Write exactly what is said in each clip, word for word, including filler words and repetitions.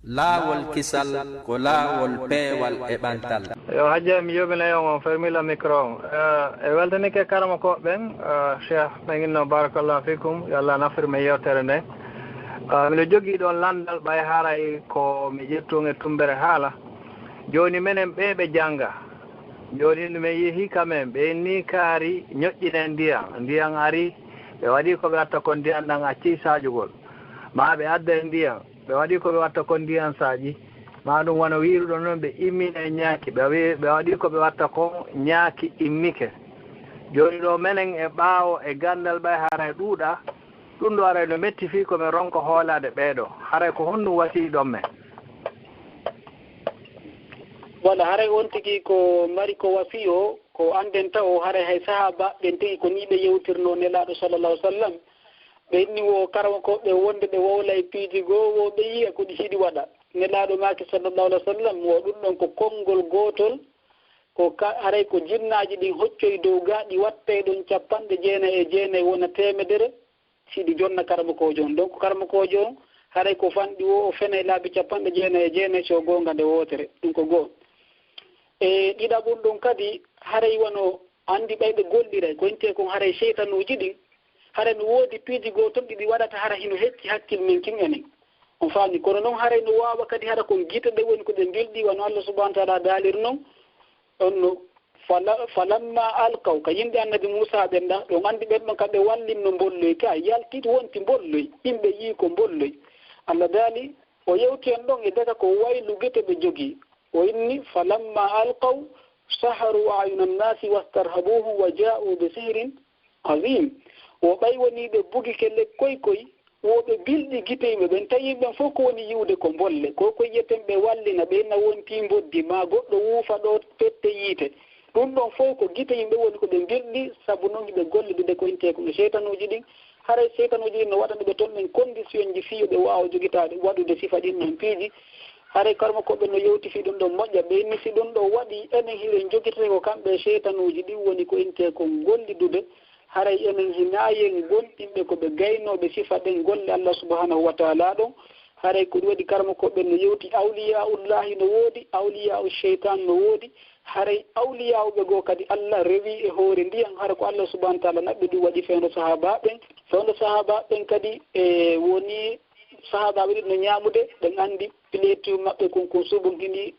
Laawol kisal ko laawol peewal e ɓantal. Yo hajja, mi yoɓinay on, on fermila micro on. Eh, e weltanike karama ko ɓen, eh, Cheikh ɓen inno, barakallahu fikum, yo Allah nafir men yewtere nde. Eh, miɗo jogii ɗon landal ɓay haray ko mi ƴettun e tumbere haala. Jooni menen ɓee ɓe jannga. Jooni no men yehi ka men, ɓe inni kaari ñoƴƴinen ndiyan. Ndiyan ari, ɓe waɗi ko ɓe watta kon ndiyan ɗan accii saƴugol. Maa ɓe adda e ndiyan. Ɓe waɗi ko ɓe watta kon ndiyan saaƴi, maa ɗum wano wiiruɗon non, ɓe immina e ñaaki, ɓe wi-, ɓe waɗi ko ɓe watta kon, ñaaki immike. Jooni ɗoo menen e ɓaawo e ganndal ɓay haray ɗuuɗaa, ɗum ɗoo haray no metti fii ko men ronka hoolaade ɓee ɗoo, haray ko honɗum wasiyiɗon men? Wala haray on tigi ko mari ko wasiyo, ko annden taw haray hay sahaabaaɓe ɓen tigi ko nii ɓe yewtirnoo Nelaaɗo sallallaahu alayhi wa sallam. Ɓe inni wo karamokooɓe wonde ɓe wowlay piiji goo, wo ɓe yiya ko ɗi hiɗi waɗa. Nelaaɗo maaki sallallahu alayhi wa sallam, wo ɗum ɗon ko konngol gootol, ko ka, haray ko jinnaaji ɗin hoccoy dow gaa ɗi wattay ɗon cappanɗe jeenay e jeenay wona teemedere, si ɗi jonna karamokoojo on. Donc karamokoojo on, haray ko fanɗi wo o fenay laabi cappanɗe jeenay e jeenay so goonga nde wootere. Ɗum ko goo. E ɗiɗaɓun ɗon kadi, haray wano anndi ɓay ɓe golliray, ko intee kon haray seytanuuji ɗin, haray no woodi piiji goo ton ɗi ɗi waɗata hara hino hecci hakkil men kin enen. On faami? Kono non haray no waawa kadi hara kon gite ɗen woni ko ɓe mbilɗi, wano Allah subhanahu wa ta'ala daaliri non, on no, fala-, falamma alqaw, ka yimɓe annabi Muusaa ɓen ɗa, ɗon anndi ɓen ɗon ka ɓe wallinno mbolloy, ka yalti wonti mbolloy, yimɓe yii ko mbolloy. Allah daali, o yewti en ɗon e daga ko waylu gite ɓe jogii. O inni, falamma alqaw saharu a'yuna nnaasi wastarhabuhum wa jaa'u bi sihrin azim. Wo ɓay wonii ɓe bugike lekkoy koy, wo ɓe bilɗi gite yimɓe ɓen, tawi yimɓe ɓen fof ko woni yi'ude ko mbolle. Ko koy yi'eten ɓe wallina, ɓe na wontii mboddi, maa goɗɗo wuufa ɗo pette yiite. Ɗum ɗon fof ko gite yimɓe woni ko ɓe bilɗi, sabu non hiɓe gollidude ko intee ko e seytanuuji ɗin. Haray seytanuuji ɗin no waɗana ɓe ton ɗin kondisiyonji fii yo ɓe waawa jogitaade, waɗude sifa ɗin non piiji. Haray karmakooɓe no yewti fii ɗum ɗon moƴƴa, ɓe inni si ɗum ɗon waɗii, enen hiɗen jogitee ko kamɓe e seytanuuji ɗin woni ko intee kon gollidude, haray enen hinaa yen gonɗinɓe ko ɓe gaynooɓe sifa ɗen golle Allah subhanahu wa ta'ala ɗon. Haray ko ɗum waɗi karmakooɓe no yewti, awliyaa'ullaahi no woodi, awliyaa'u seytaan no woodi. Haray awliyaa'uɓe goo kadi Allah rewi e hoore ndiyan, hara ko Allah subhanahu wa ta'ala naɓɓi ɗum waɗi fewndo sahaabaaɓe ɓen. Fewndo sahaabaaɓe ɓen kadi e woni sahaabaaɓe ɗin no ñaamude, ɓen anndi pileetu maɓɓe kun kun subun hini,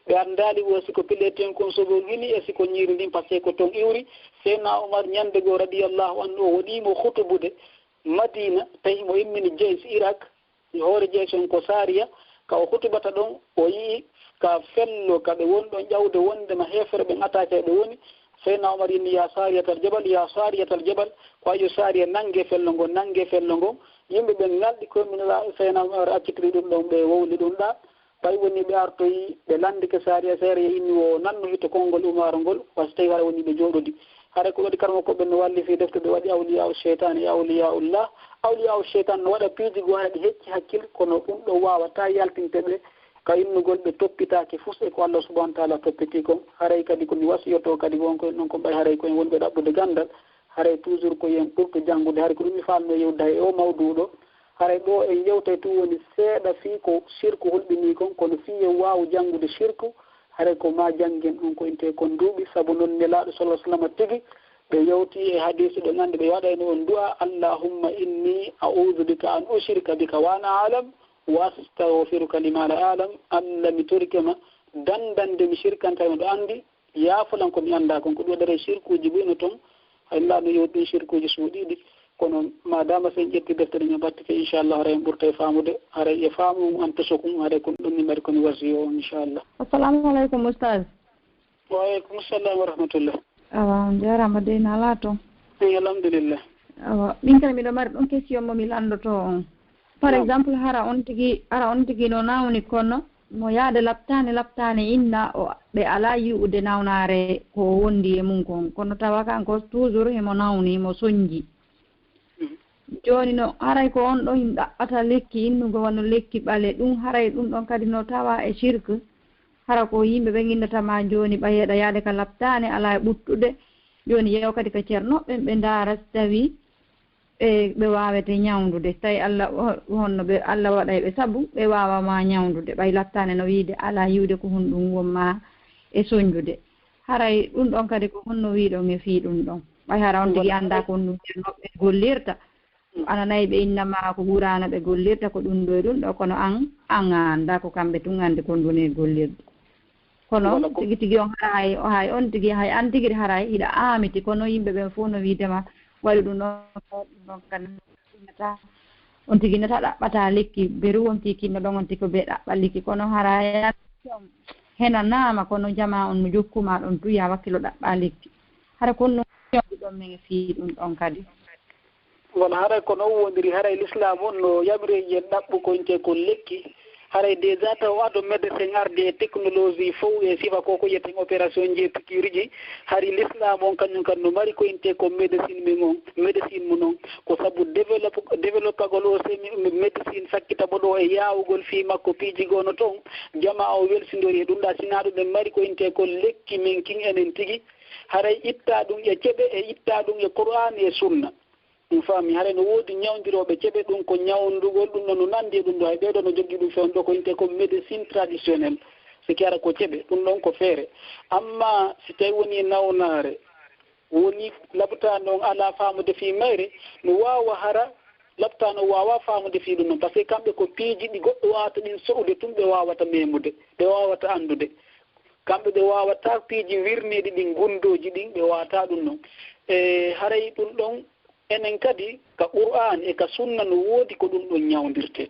ɓe anndaali wo si ko pileetu kun subun hini e si ko ñiiri ndin, par ce que ko ton iwri. Seydina Umar ñande goo radiyallahu anhu o waɗii mo hutubude Madiina, tawi mo immini Jeys Irak, hoore Jeys on ko Saariya, ka o hutubata ɗon o yi'i ka fello ka ɓe woni ɗon ƴawde wondema heeferɓe ɓen attaqué ɓe woni. Seydina Umar inni, yaa Saariyatal Jabal, yaa Saariyatal Jabal, ko ayyo Saariya nannge fello ngon, nannge fello ngon. Yimɓe ɓen ŋalɗi koye mum, Seydina Umar accitiri ɗum ɗon, ɓe wowli ɗum ɗa. Ɓay woni ɓe artoyi, ɓe lanndike Saariya, Saariya inni wo nanno hito konngol Umar ngol, wa si tawi hara woni ɓe jooɗodi. Haray ko waɗi karmakooɓe ɓen no walli fii defte ɓe waɗi awliyaa'u seytaan e awliyaa'ullah. Awliyaa'u seytaan no waɗa piiji goo hara ɗi hecci hakkil, kono ɗum ɗon waawataa yaltinte ɓe ka innugol ɓe toppitaaki fus e ko Allah subhanahu wa ta'ala toppitii kon. Haray kadi ko mi wasiyotoo kadi won ko en ɗon kon ɓay haray ko en wonɓe ɗaɓɓude ganndal. Haray toujours ko yen ɓurtu janngude, haray ko ɗum mi faalnoo yewtude hay e oo mawduu ɗoo. Haray ɗoo en yewtay tun woni seeɗa fii ko sirku hulɓinii kon, kono fii yen waawu janngude sirku, haray ko maa janngen ɗum ko intee kon duuɓi, sabu non Nelaaɗo sallallahu alayhi wa sallam tigi, ɓe yewti e hadiisi ɓe anndi ɓe waɗayno on du'a, Allahumma inni a'uudu bika an ushrika bika wa ana a'lam, wa astaghfiruka lima la a'lam, Allah mi torike ma, danndande mi sirkantay ma ɗo anndi, yaafolan ko mi anndaa kon, ko ɗum waɗata e sirkuuji buy no ton, hay Nelaaɗo no yewti ɗum sirkuuji suuɗiiɗi, kono maadaama si en ƴetti defte ɗe min battike, inchallah, haray en ɓurtay faamude, haray e faamu mum an tosokun, haray ko ɗum ɗon mi mari ko mi wasiyo on, inchallah. Assalamu aleykum, Oustaz. Wa aleykum salam wa rahmatullah. Awa, on jaaraama dey, no alaa toon? Eey, alhamdulillah. Awa, min kadi miɗo mari ɗoon question mo mi lanndotoo on. Par exemple, hara on tigi, hara on tigi no nawni kono mo yahde laptaane, laptaane inna o, ɓe alaa yi'ude nawnaare ko wondi e mum kon. Kono tawa kanko toujours himo nawni, himo sonnji. Jooni no, haray ko on ɗo himo ɗaɓɓata lekki innugol wano lekki ɓale, ɗum haray ɗum ɗon kadi no tawa e shirk. Hara ko yimɓe ɓen innata ma jooni ɓay eɗa yahde ka laptaane, alaa e ɓuttude. Jooni yeew kadi ka ceernooɓe ɓen ɓe ndaara si tawii ɓe, ɓe waawete ñawndude. Tawi Allah o-, honno ɓe, Allah waɗay ɓe sabu ɓe waawama ñawndude. Ɓay lattaani no wiide alaa yiwde ko honɗum wonma e soñjude. Haray ɗum ɗon kadi ko honno wiiɗon e fii ɗum ɗon? Ɓay hara on tigi anndaa ko honɗum ɓe gollirta. Ana nayi ɓe innama ko Qur'aana ɓe gollirta ko ɗum ɗo e ɗum ɗo, kono an, an a anndaa ko kamɓe tun anndi ko honɗum e gollirde. Kono tigi tigi on hara hay, o hay on tigi hay an tigi hara hiɗa aamiti, kono yimɓe ɓen fof no wiidema waɗi ɗum ɗon, ɗum ɗon kan innata. On tigi nata ɗaɓɓata lekki, beru on tigi kinno ɗon on tigi ko be ɗaɓɓa lekki, kono hara ya henanaama, kono jama on mo jokkuma ɗon tu ya wakkilo ɗaɓɓa lekki. Hara kon ɗum ɗon men e fii ɗum ɗon kadi. Wala haray ko non wondiri, haray l'islam on no yamiri en ɗaɓɓu ko inte ko lekki. Haray déjà taw ado médecin arde e technologie fow e sifa ko ko yeten opération je piqûre ji. Hari l'islam on kañum kan no mari ko inte ko médecine men on, médecine mun on. Ko sabu développe, développagol o semi médecine sakkita mo ɗo e yawugol fii makko piiji gono ton. Jama o welsindori e ɗum ɗa sina ɗum en mari ko inte ko lekki men kin enen tigi. Haray itta ɗum e ceɓe e itta ɗum e Qur'an e sunna. Ɗum faami, haray no woodi ñawndirooɓe ceɓe ɗum ko ñawndugol ɗum ɗon no nanndi e ɗum ɗo, hay ɓee ɗoo no jogii ɗum feewndo ko intee ko médecine traditionnelle, siki hara ko ceɓe, ɗum ɗon ko feere. Amma si tawi woni e nawnaare, woni laptaano on alaa faamude fii mayre, no waawa hara laptaano waawaa faamude fii ɗum ɗon, parce que kamɓe ko piiji ɗi goɗɗo waawata ɗin so'ude tun ɓe waawata meemude, ɓe waawata anndude. Kamɓe ɓe waawataa piiji wirneeɗi ɗin, gunndooji ɗin, ɓe waawataa ɗum non. E haray ɗum ɗon, enen kadi ka Qur'aan e ka Sunna no woodi ko ɗum ɗon ñawndirtee.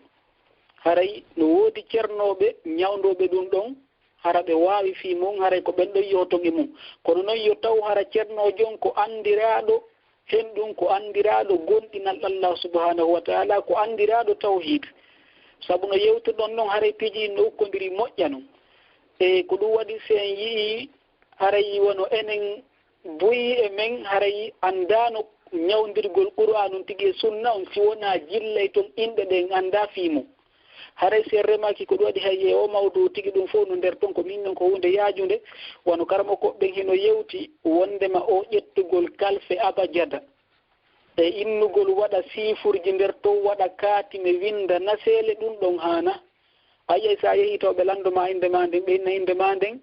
Haray no woodi cernooɓe ñawndooɓe ɗum ɗon, hara ɓe waawi fii mum, haray ko ɓen ɗon yohoton e mum. Kono non yo taw hara cernoojo on ko anndiraaɗo, hen ɗum ko anndiraaɗo gomɗinal Allah subhanahu wa ta'ala, ko anndiraaɗo tawhiid. Sabu no yewtirɗon non, haray piiji ɗin no ukkondiri moƴƴa non. E ko ɗum waɗi si en yi'i haray wano enen buy e men haray anndaano ñawndirgol Qur'aanun tigi e Sunna on, si wonaa jillay ton inɗe ɗe en anndaa fii mum. Haray si en remaaki ko ɗum waɗi hay e oo mawduu tigi ɗum fow no nder ton, ko min non ko huunde yaajunde, wano karamokooɓe ɓen hino yewti wonndema oo ƴettugol kalfe abajada e innugol waɗa siifurji nder ton, waɗa kaatine, winnda naseele, ɗum ɗon haana. A yi'ay si a yehii taw ɓe lanndo maa innde maa nden, ɓe inna innde maa nden,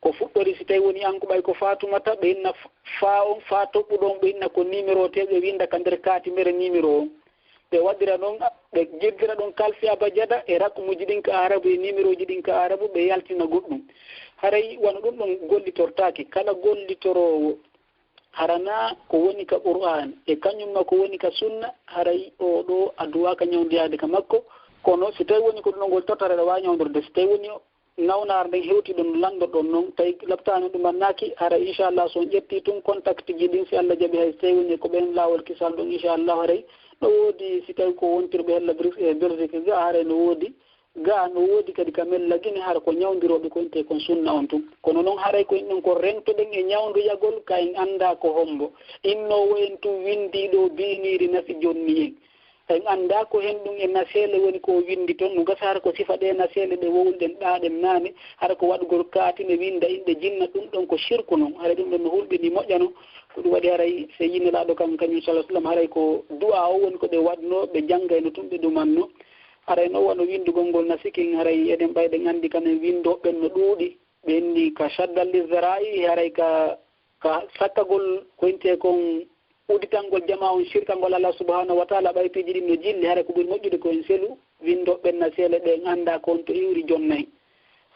ko fuɗɗori si tawi woni an ko ɓay ko Faatumata, ɓe inna f-, faa on, faa toɓɓuɗo on, ɓe inna ko nimeroo, tee ɓe winnda ka nder kaatimere nimeroo on. Ɓe waɗira non, ɓe jirdira ɗon kalfi abajada e rakumuuji ɗin ka Aarabu e nimerooji ɗin ka Aarabu, ɓe yaltina goɗɗum. Haray wano ɗum ɗon gollitortaake. Kala gollitoroowo hara naa ko woni ka Qur'aan e kañum ma ko woni ka Sunna, haray oo ɗoo a duwaaka ñawndiyaade ka makko. Kono si tawi woni ko ɗum ɗon ngol totare, aɗa waawi ñawndorde. Si tawi woni nawnaare nden hewtii ɗon no lanndorɗon non, tawi laptaani ɗum annaaki, haray inchallah so on ƴettii tun contactji ɗin, si Allah jaɓi, hay so tawi woni ko ɓen laawol kisal ɗon, inchallah haray no woodi, si tawi ko wontirɓe hella Bru-, e Belgique ga, haray no woodi ga, no woodi kadi ka men Lagine, hara ko ñawndirooɓe ko intee kon Sunna on tun. Kono non haray ko in ɗon ko rentoɗen e ñawndoyagol, ka en anndaa ko hombo innoowo en tun winndii ɗoo biiniiri nafi jonni en. En anndaa ko hen ɗum e naseele woni ko o winndi ton. No gasa hara ko sifa ɗee naseele ɗe wowluɗen ɗaa ɗen naane, hara ko waɗugol kaatine winnda inɗe jinna, ɗum ɗon ko sirku non. Haray ɗum ɗon no hulɓinii moƴƴa non. Ko ɗum waɗi haray Seydi Nelaaɗo kan kañum, sallallahu alaihi wasallam, haray ko du'aa o woni ko ɓe waɗnoo, ɓe janngayno tun, ɓe ɗumanno. Haray no wano winndugol ngol nasikin, haray eɗen ɓay ɗen anndi kamen winndooɓe ɓen no ɗuuɗi. Ɓe inni ka shaddal lizara'i, haray ka, ka sakkagol ko intee kon udditangol jamaa on sirkangol Allah subhanahu wa ta'ala, ɓay piiji ɗin no jilli, haray ko ɓuri moƴƴude ko en selu winndooɓe ɓen naseele ɗe en anndaa ko on to iwri jonnay.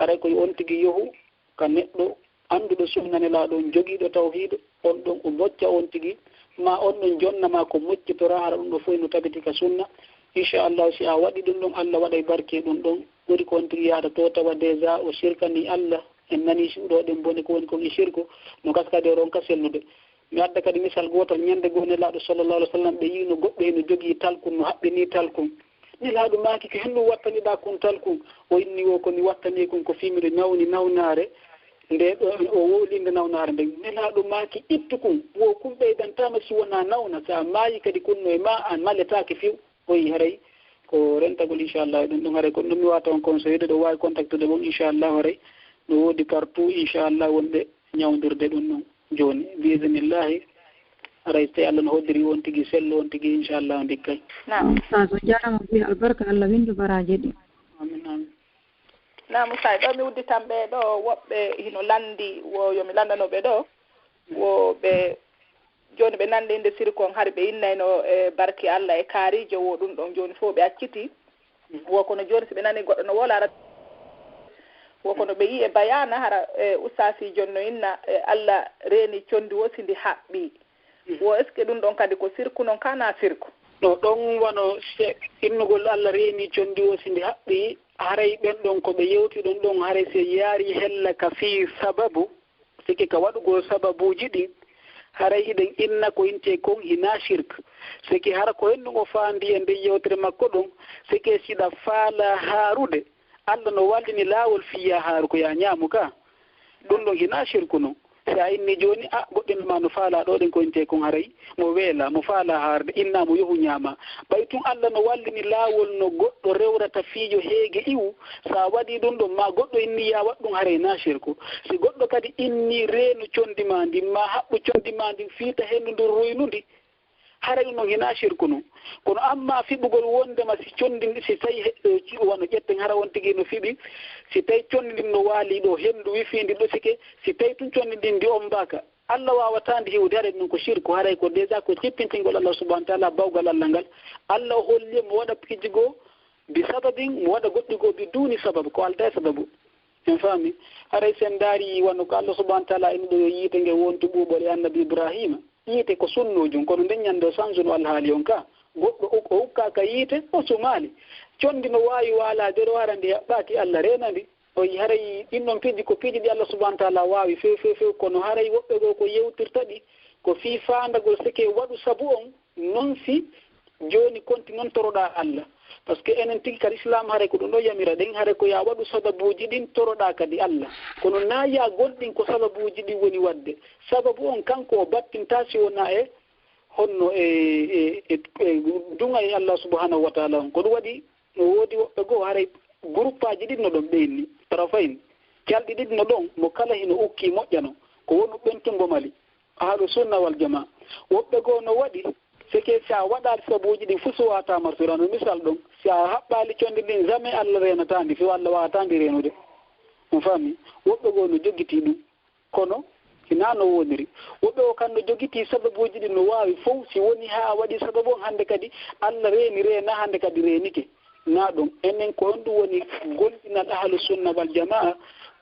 Haray ko yo on tigi yohu ka neɗɗo annduɗo sunna Nelaaɗo on, jogiiɗo tawhiid, on ɗon o mocca on tigi, ma on ɗon jonna ma ko moccitoraa, hara ɗum ɗo fof no tabiti ka sunna. Inchallahu, si a waɗi ɗum ɗon, Allah waɗay barke ɗum ɗon. Ɓuri ko on tigi yaada to tawa déjà o sirkanii Allah. En nanii si ɗoo ɗen bone ko woni kon e sirku, no gasa kadi o ronka sellude. Mi adda kadi misal gootal, ñande goo Nelaaɗo sallallahu alaihi wasallam ɓe yiino goɗɗo hino jogii talkun, no haɓɓinii talkun. Nelaaɗo maaki, "Ko honɗum wattaniɗaa kun talkun?" O inni, "Wo ko mi wattanii kun ko fii miɗo nawni nawnaare nde ɗo, o wowli innde nawnaare nden." Nelaaɗo maaki, "Ittu kun, wo kun ɓeydantaama si wonaa nawna, si a maayi kadi kun no e maa, a maletaake few." O yi haray ko rentagol, inchallah, ɗum ɗum haray ko ɗum mi waata on conseil, ɗo waawi contactude mon, inchallah, haray no woodi partout, inchallah, wonɓe ñawndirde ɗum ɗum jooni, bi idnillahi. Haray so tawii Allah no hoddiri on tigi, sellu on tigi, inchallah, ndikkay. Naam. Ustaz, on jaaraama, on ɓii albarka, Allah winndu baraaji ɗi. Amin, amin. Naam, Ustaz, ɗo mi udditan ɓe ɗo, woɓɓe hino lanndi, wo yo mi lanndano ɓe ɗo, wo ɓe, jooni ɓe nanndi innde sirku on, hari ɓe innayno e barki Allah e kaarijo, wo ɗum ɗon jooni fof ɓe acciti. Wo kono jooni si ɓe nani goɗɗo no woola, hara wo kono ɓe yi'i e bayaana, hara, e, ustaasiijo no inna, e, Allah reeni conndi wo si ndi haɓɓii. Wo est-ce que ɗum ɗon kadi ko sirku non ka na sirku? No ɗon wano se innugol Allah reeni conndi wo si ndi haɓɓii, haray ɓen ɗon ko ɓe yewti ɗon ɗon, haray si yaari hella ka fii sababu, sike ka waɗugol sababuuji ɗin, haray hiɗen inna ko intee kon hinaa shirk. Sike hara ko henɗum o faandi e nder yewtere makko ɗon, sike siɗa faala haarude, Allah no wallini laawol fii yaa haaru ko yaa ñaamu ka. Ɗum ɗon hinaa shirku non. Si a inni jooni, a, goɗɗo inna ma no faalaa ɗoo ɗen ko intee kon haray, mo weelaa, mo faalaa haarude, innaa mo yohu ñaama. Ɓay tun Allah no wallini laawol no goɗɗo rewrata fii yo heege iwu, si a waɗii ɗum ɗon, maa goɗɗo inni yaa waɗ ɗum haray naa shirku. Si goɗɗo kadi inni reenu conndi maa ndin, maa haɓɓu conndi maa ndin, fiita henndu ndun ruynu ndi, haray ɗum ɗon hinaa shirku non. Kono ammaa fiɓugol wonndema si conndi ndi, si tawi he-, e, ci-, wano ƴetten hara on tigi no fiɓi, si tawi conndi ndin no waali ɗoo, henndu wifii ndi ɗoo sike, si tawi tun conndi ndin ndi ommbaaka, Allah waawataa ndi hiwude, haray ɗum ko shirku, haray ko déjà ko jippintingol Allah subhanahu wa ta'ala, bawgal Allah ngal. Allah o holli mo waɗa piiji goo bi sababin, mo waɗa goɗɗi goo bi duuni sabab, ko aldaa e sababu. En faami? Haray si en ndaari wano ko Allah subhanahu wa ta'ala inni ɗoo yo yiite nge wontu ɓuuɓol e annabi Ibraahiima. Yiite ko sunnoojum, kono nden ñannde o sansuno alhaali on ka. Goɗɗo uk-, o ukkaaka yiite, o sumaali. Conndi no waawi waalaade ɗoo hara ndi haɓɓaaki, Allah reena ndi. O yi haray ɗin ɗon piiji ko piiji ɗi Allah subhanahu wa ta'ala waawi few, few, few, kono haray woɓɓe goo ko yewtirta ɗi, ko fii faandagol sike waɗu sabu on, non si jooni konti non toroɗaa Allah. Parce que enen tigi ka Lislaam haray ko ɗum ɗoo yamira ɗen, haray ko yaa waɗu sababuuji ɗin toroɗaa kadi Allah. Kono naa yaa gonɗin ko sababuuji ɗin woni waɗde. Sababu on kanko o battintaa si wonaa e honno e, e, e, e duŋa e Allah subhanahu wa ta'ala on. Ko ɗum waɗi No woodi woɓɓe goo, haray guruppaaji ɗiɗi no ɗon ɓe inni, tarafayn, calɗi ɗiɗi no ɗon, mo kala hino ukkii moƴƴano, ko wonu ɓen tun mbo mali, ahlu sunna wal jamaa. Woɓɓe goo no waɗi, sike si a waɗaali sabuuji ɗin fuu si waawataa marsude, wano misal ɗon, si a haɓɓaali conndi ndin, jamais Allah reenataa ndi, few Allah waawataa ndi reenude. On faami? Woɓɓe goo no jogitii ɗum. Kono hinaa no woniri. Woɓɓe o kan no jogitii sababuuji ɗin no waawi fow, si woni haa a waɗii sababu on hannde kadi Allah reeni reenaa, hannde kadi reenike. Naa ɗum. Enen ko honɗum woni gomɗinal ahlu sunna wal jamaa?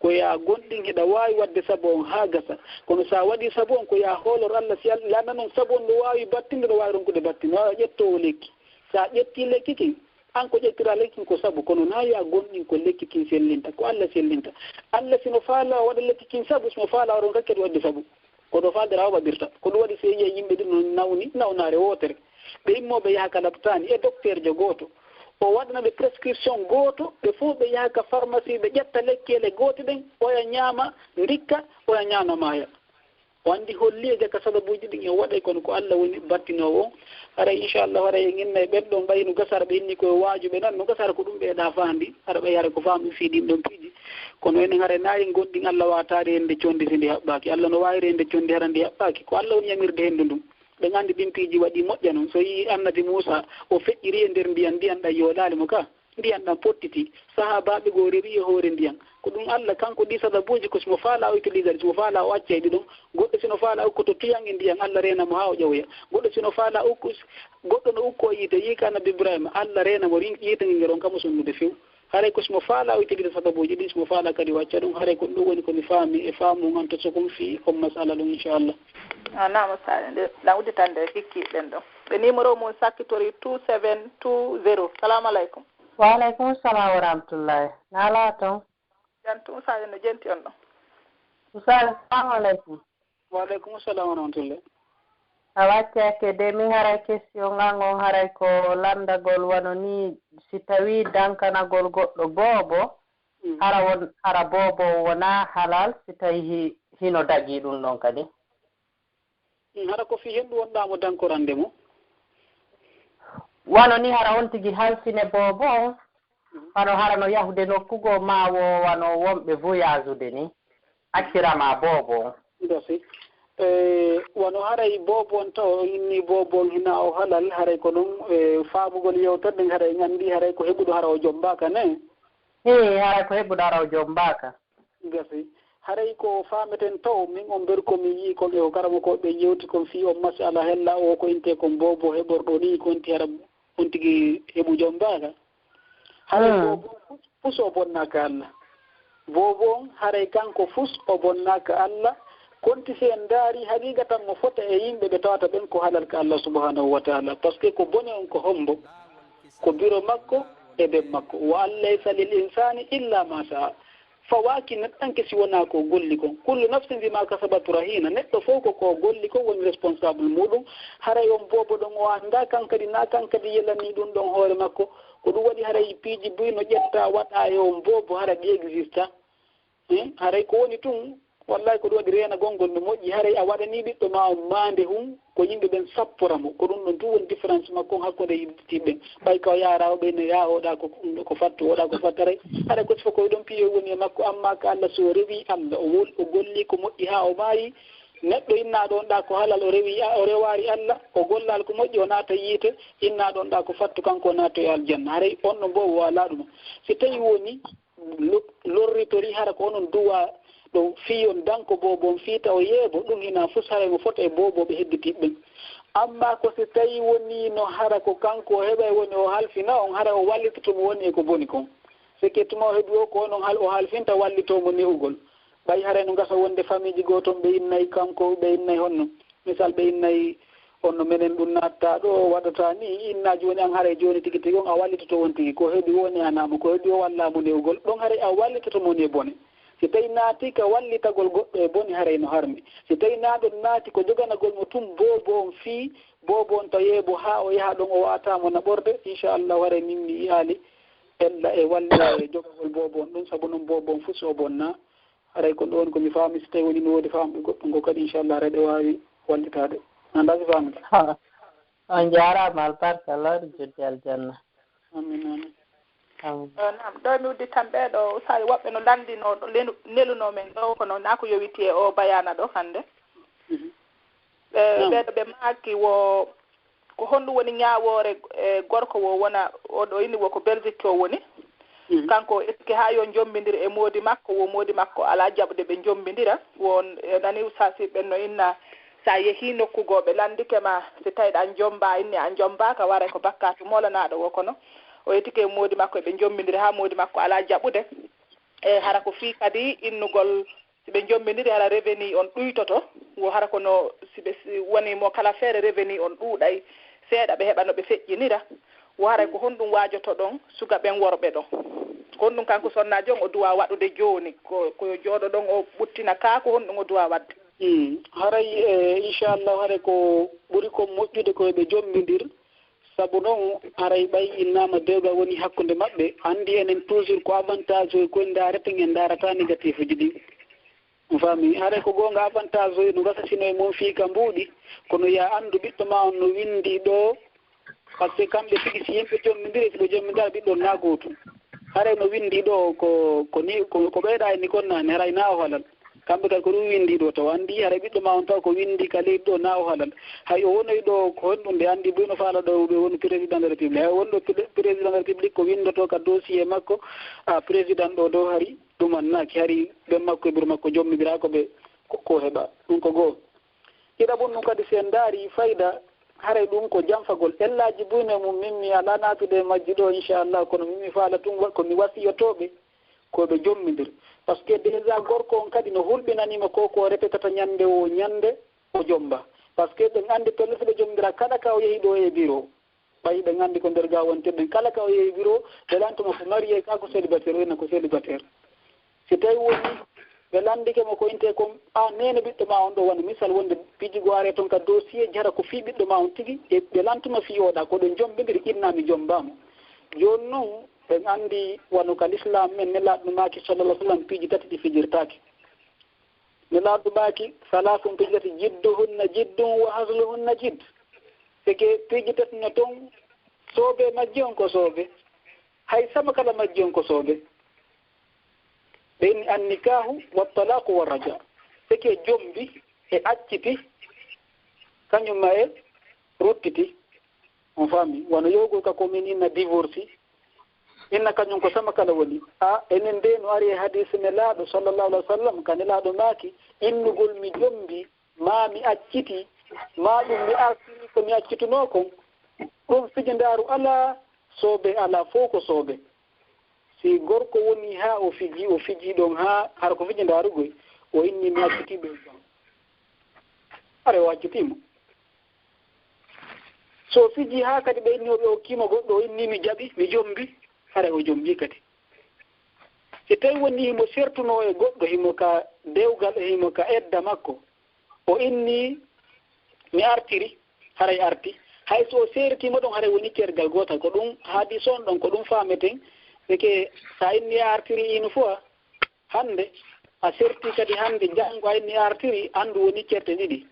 Ko yaa gomɗin hiɗa waawi waɗde sabu on haa gasa. Kono si a waɗii sabu on ko yaa hoolor Allah, si Allah lanna non sabu on no waawi battinde, no waawi ronkude battinde, no waawi ƴettoowo lekki. Si a ƴettii lekki kin, an ko ƴettiraa lekki kin ko sabu, kono naa yaa gomɗin ko lekki kin sellinta, ko Allah sellinta. Allah si no faalaa o waɗa lekki kin sabu, si no faalaa o ronka kadi waɗde sabu. Ko ɗo faalde raa o waɗirta. Ko ɗum waɗi si yi'ii yimɓe ɗiɗo no nawni nawnaare wootere. Ɓe immoo ɓe yaha ka laptaani e dokteerjo gooto. O waɗana ɓe prescription gooto, ɓe fof ɓe yaha ka pharmacie, ɓe ƴetta lekkeele goote ɗen, oya ñaama ndikka, oya ñaama maaya. O anndi holli e jaka sababuuji ɗin en waɗay, kono ko Allah woni battinoowo on. Haray, inchallah, haray en inna e ɓen ɗon ɓay no gasa hara ɓe inni ko yo waajuɓe non, no gasa hara ko ɗum ɓe eɗaa faandi, hara ɓay hara ko faami fii ɗin ɗon piiji. Kono enen haray naa en gonɗin Allah waawataa reende conndi si ndi haɓɓaaki. Allah no waawi reende conndi hara ndi haɓɓaaki. Ko Allah woni yamirde henndu ndun. Ɓen anndi ɗin piiji waɗii moƴƴa non. So yi'ii Annabi Muusaa, o feƴƴirii e nder ndiyan, ndiyan ɗan yoolaali mo ka. Ndiyan ɗan pottitii. Sahaabaaɓe goo rewi e hoore ndiyan. Ko ɗum Allah kanko ɗii sababuuji ko si mo faalaa o utilisari, si mo faalaa o accay ɗi ɗon. Goɗɗo si no faalaa ukkoto tuyan e ndiyan, Allah reena mo haa o ƴawoya. Goɗɗo si no faalaa ukku-, goɗɗo no ukkoo yiite, yiika Annabi Ibraahiima, Allah reena mo rin-, yiite ngen nge ronka mo sunnude few. Haray ko si mo faalaa o utilisari sababuuji ɗin, si mo faalaa kadi o acca ɗum, haray ko ɗum woni ko mi faami e faamu ngan to sokon fii on masala ɗum, inchallah. Ah, naam, Ustaad, nde, ɗan udditande hikki ɓen ɗon. Ɓe numéro mun sakkitorii two seven two zero. Salaamu aleykum. Wa aleykum salam wa rahmatullahi. Naalaa ton? Jan tun, Ustaad, no jenti on ɗon? Ustaad, salaamu aleykum. Wa aleykum salam wa rahmatullah. A waccaake de, min haray question an on haray ko lanndagol wano ni, si tawii dankanagol goɗɗo boobo, mm, hara won, hara boobo wonaa halal si tawii hi-, hino dagii ɗum ɗon kadi? Mm, hara ko fii henndu wonɗaa mo dankorande mo? Wano ni hara on tigi halfine boobo on, wano hara no yahude nokku goo maa wo wano wonɓe voyage ude ni, accira ma boobo on. Gasi. E wano haray boobo on taw o inni boobo on hina o halal, haray ko ɗum e faamugol yewtere nden, haray en anndi haray ko heɓuɗo hara o jombaaka ne? Ee, haray ko heɓuɗo hara o jombaaka. Gasi. Haray ko faameten taw, min on mberu ko mi yi'i kon e ko karamokooɓe yewti kon fii on masala hella o ko intee kon boobo heɓorɗo nii ko inti hara on tigi heɓu jombaaka. Haray boobo on fus o bonnaaka Alla. Boobo on haray kanko fus o bonnaaka Alla. Konti si en ndaari haqiiqatan mo fota e yimɓe ɓe tawata ɓen ko halal ka Alla subhanahu wa ta'ala. Parce que ko bone on ko hombo? Ko biro makko e ben makko. Wa an laysa lil insani illa ma sa'a. Fawaaki neɗɗanke si wonaa ko o golli kon. Kullu nafsin bima kasabat rahina. Neɗɗo fow ko ko o golli kon woni responsable muuɗum. Haray on boobo ɗon o anndaa kan kadi, naa kan kadi yelanii ɗum ɗon hoore makko. Ko ɗum waɗi haray piiji buy no ƴettaa waɗaa e on boobo hara ɗi exista. Hein? Haray ko woni tun, wallahi ko ɗum waɗi reenagol ngol no moƴƴi. Haray a waɗanii ɓiɗɗo maa on maande hun, ko yimɓe ɓen sappora mo. Ko ɗum ɗon tun woni différence makko on hakkunde yimɓe ɓen. Ɓay ka o yaara o ɓeyna yaa oɗa ko, ko fattu, oɗa ko fattaray. Haray ko sifa ko e ɗon piyo woni e makko, amma ka Alla so o rewi Alla, o wol-, o golli ko moƴƴi haa o maayi. Neɗɗo innaaɗo on ɗa ko halal o rewi, o rewaari Alla, o gollaali ko moƴƴi o naata yiite, innaaɗo on ɗa ko fattu kanko o naata e aljanna. Haray on ɗon boobo o alaa ɗum. Si tawi woni lo-, lorritori hara ko onon duwa ɗo fii on danko boobo on fii taw yeebo, ɗum hina fus haray mo fota e boobo ɓe hedditiiɓe ɓen. Amma ko si tawi woni no hara ko kanko o heɓay woni o halfina on, hara o wallitoto mo woni e ko boni kon. Seke tuma o heɓi o ko onon hal-, o halfinta wallitoo mo ne'ugol. Ɓay haray no gasa wonde famiiji goo ton ɓe innay kanko, ɓe innay honno. Misal ɓe innay on no menen ɗum naattaa ɗo waɗataa ni, inna jooni an haray jooni tigi tigi on a wallitoto on tigi. Ko heɓi o ne a naamo, ko heɓi o wallaa mo ne'ugol. Ɗon haray a wallitoto mo ne bone. Si tawi naati ka wallitagol goɗɗo e bone haray no harmi. Si tawi naa ɗon naati ko joganagol mo tun boobo on fii, boobo on taw yeebo haa o yaha ɗon o wa'ataa mo naɓorde, inchallahu haray min mi yi'aali ella e walle jogagol boobo on ɗum, sabu non boobo on fuu si o bonnaa. Haray ko ɗum woni ko mi faami, si tawi woni no woodi faamɓe goɗɗum ko kadi, inchallah, haray ɗe waawi wallitaade. Anndaa si faamii. Ha. On jaaraama, albarka, Allah waɗi joddi aljanna. Amin, amin. Amin. Eh, naam, ɗo mi udditan ɓee ɗo, usaaji woɓɓe no lanndinoo ɗo lenu-, nelunoo men ɗo, kono naa ko yowiti e o bayaana ɗo hannde. Mhm. Ɓe, naam. Ɓee ɗo ɓe maaki wo, ko honɗum woni ñaawoore, eh, gorko wo wona, o ɗo inni wo ko Belgique o woni. Mhm. Kanko o etike haa yo njombindir e moodi makko, wo moodi makko alaa jaɓude ɓe njombindira. Wo, eh, nani usaaji ɓen no inna, sa yehii nokku goo ɓe lanndike ma, si tawii ɗa jombaa, inni a jombaaka, waray ko bakkaatu moolanaaɗo wo, kono o etike e moodi makko, eɓe njombindira haa moodi makko alaa jaɓude. E hara ko fii kadi innugol, si ɓe njombindiri, hara revenu on ɗuytoto, wo hara kono si ɓe, si woni mo kala feere revenu on ɗuuɗay, seeɗa ɓe heɓa no ɓe feƴƴinira, wo haray ko honɗum waajotoɗon suka ɓen worɓe ɗon? Ko honɗum kanko sonnaajo on o duwaa waɗude jooni? Ko, ko yo jooɗo ɗon o ɓuttina kaa, ko honɗum o duwaa waɗde? Hmm. Haray, eh, inchallah, haray ko ɓuri kon moƴƴude ko yo ɓe jombindir. Sabu non, haray ɓay innaama dewgal woni hakkunde maɓɓe, anndi enen toujours ko avantage uji koy ndaareten, en ndaarataa négatif uji ɗin. On faami? Haray ko goonga avantage uji no gasa sino e mon fii ka mbuuɗi, kono ya anndu ɓiɗɗo ma on no winndi ɗo, parce que kamɓe tigi si yimɓe jommindiri, si ɓe jommindara ɓiɗɗo on naa gootum. Haray no winndi ɗo ko, ko ni, ko, ko ɓeyɗa e ni kon naane, haray naa o halal. Kamɓe kadi ko ɗum winndi ɗo taw. Anndi haray ɓiɗɗo ma on taw ko winndi ka leydi ɗo naa o halal. Hay o wonoy ɗo ko honɗum ɓe anndi buy no faala ɗo ɓe woni président de la république. Hay wonɗo pré-, président de la république ko winndoto ka dossier makko, a président ɗo ɗo hari ɗum annaaki. Hari ɓen makko e bureau makko jommindira ko ɓe ko, ko heɓa. Ɗum ko goo. Ɗiɗaɓun ɗum kadi si en ndaari fayda, haray ɗum ko janfagol ellaaji buy no mum min mi alaa naatude e majji ɗo inchallah, kono min mi faala tun wa-, ko mi wasiyotooɓe ko ɓe jommindir. Parce que déjà gorko on kadi no hulɓinanimo ko, ko repetata ñande o ñande o jomba. Parce que ɓen anndi pelle si ɓe jommindira kala ka o yehi ɗo e bureau. Ɓay ɓen anndi ko nder ga wontirɗen. Kala ka o yehi bureau, ɓe lantuma ko marié ka ko célibataire, o inna ko célibataire. Si tawi woni ɓe lanndike mo ko intee kon, a neene ɓiɗɗo ma on ɗo wano misal wonde piiji goo are ton ka dossier jara ko fii ɓiɗɗo ma on tigi, e ɓe lantuma fii oɗa, ko ɗon jombindiri inna mi jombaama. Jooni non, ɓen anndi wano ka l'islam men, Nelaaɗo no maaki sallallahu alaihi wasallam piiji tati ɗi fijirtaake. Nelaaɗo maaki, salaasun piiji tati, jidduhunna jiddun wa hazluhunna jidd. Seke piiji tati no ton, soobe majji on ko soobe. Hay sama kala majji on ko soobe. Ɓe inni annikahu wa talaqu wa raja. Seke jombi, e acciti, kañum ma e ruttiti. On faami? Wano yowgol ka ko min inna divorce, inna kañum ko sama kala woni. A, enen de no ari e hadis Nelaaɗo sallallahu alaihi wa sallam, ka Nelaaɗo maaki, innugol mi jombi, ma mi acciti, ma ɗum mi artiri ko mi accitunoo kon. Ɗum fijindaaru alaa, soobe alaa, fow ko soobe. Si gorko woni haa o fiji, o fiji ɗon haa hara ko fijindaarugol, o inni mi acciti ɓe jam. Hara o acciti mo. So fiji haa kadi ɓe inni o ɓe okkii mo goɗɗo, o inni mi jaɓi, mi jombi, hara o jombi kadi. Si tawi woni himo sertunoo e goɗɗo, himo ka dewgal, e himo ka edda makko, o inni mi artiri, haray arti. Hay so o seeritiima ɗon, haray woni cergal gootal. Ko ɗum hadis on ɗon, ko ɗum faameten. Seke sa inni a artiri une fois, hannde, a serti kadi hannde, janngo a inni a artiri, anndu woni certe ɗiɗi.